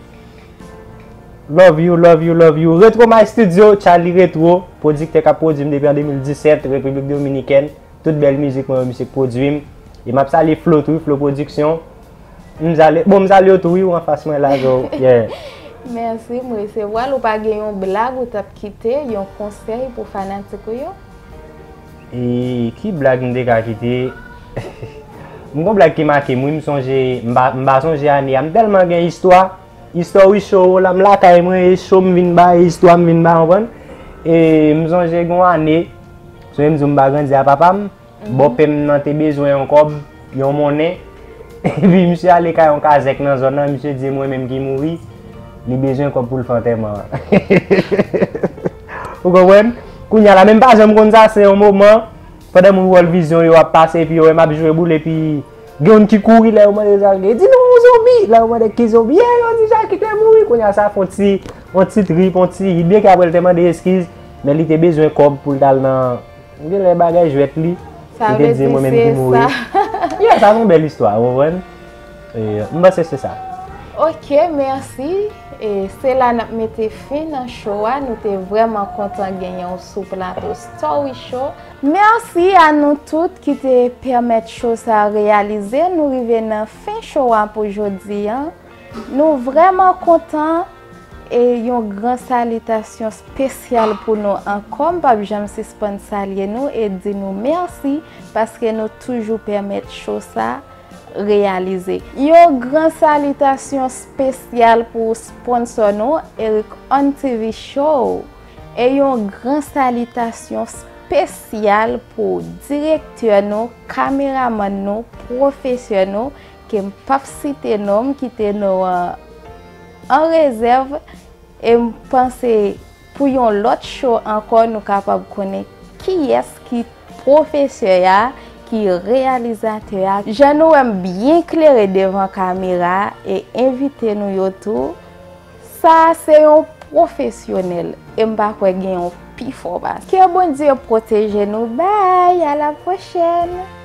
love you, love you, love you. Retro My Studio, Charlie Retro, pwodiktè k ap pwodui m depi an de mil disèt, Repiblik Dominikèn. Tout bèl mizik mwen yo, misye k pwodui m. E m ap salye Flo tou, Flo Production. M salye, bon, m salye w tou, wi, ou anfas mwen la, so, yeah. Mèsi, m resevwa l. Ou pa gen yon blag ou t ap kite, yon konsèy pou fanatik ou yo? E ki blag m te ka kite? M gon blag ki make m, wi, m sonje, m pa, m pa sonje ane a. M tèlman gen istwa. History Show la, m lakay mwen, e show m vin bay, e istwa m vin bay, w konprann? E m sonje gon ane, sonje m di w m pa grandi a papa m, bòpè m nan te bezwen yon kòb, yon monnen, epi misye ale kay yon kazèk nan zòn nan, misye di e mwen menm ki mouri, li bezwen kòb pou l fè antèman an. Ou konprann? Kounye a la, men m pa janm konn sa, se yon moman, pandan moun World Vision yo ap pase, epi yo wè m ap jwe boul, epi gen youn ki kouri lè yo mande sa, li di nou yon zonbi, lè yo mande ki zonbi, e yo di Jacky te mouri, kounye a sa fè yon ti, yon ti trip, yon ti hit, byen ke apre l te mande eskiz, men li te bezwen kòb pou l t al nan, genlè bagay jwèt li, li te di mwen menm ki mouri. Yeah, sa se yon bèl istwa, ou konprann? E, m panse se sa. Ok, mèsi. E se la n ap mete fen nan show a. Nou te vrèman kontan genyen w sou plato Story Show. Mèsi a nou tout ki te pèmèt show sa a reyalize. Nou rive nan fen show a pou jodi a. Nou vrèman kontan e yon gran salitasyon espesyal pou nou ankò. M p ap janm sispann salye nou e di nou mèsi paske nou toujou pèmèt show sa reyalize. Yon gran salitasyon espesyal pou sponsò nou, Eric on T V Show. E yon gran salitasyon espesyal pou direktè nou, kameramann nou, pwofesè nou, ke m p ap site non m, kite non an an rezèv. E m panse pou yon lòt show ankò, nou kapab konnen kiyès ki pwofesè a, ki reyalizatè a. Jan nou wè m byen klere devan kamera a e envite nou yo tou, sa a se yon pwofesyonèl e m pa kwè gen yon pi fò pase. Ke Bondye pwoteje nou. Bye, à la prochaine.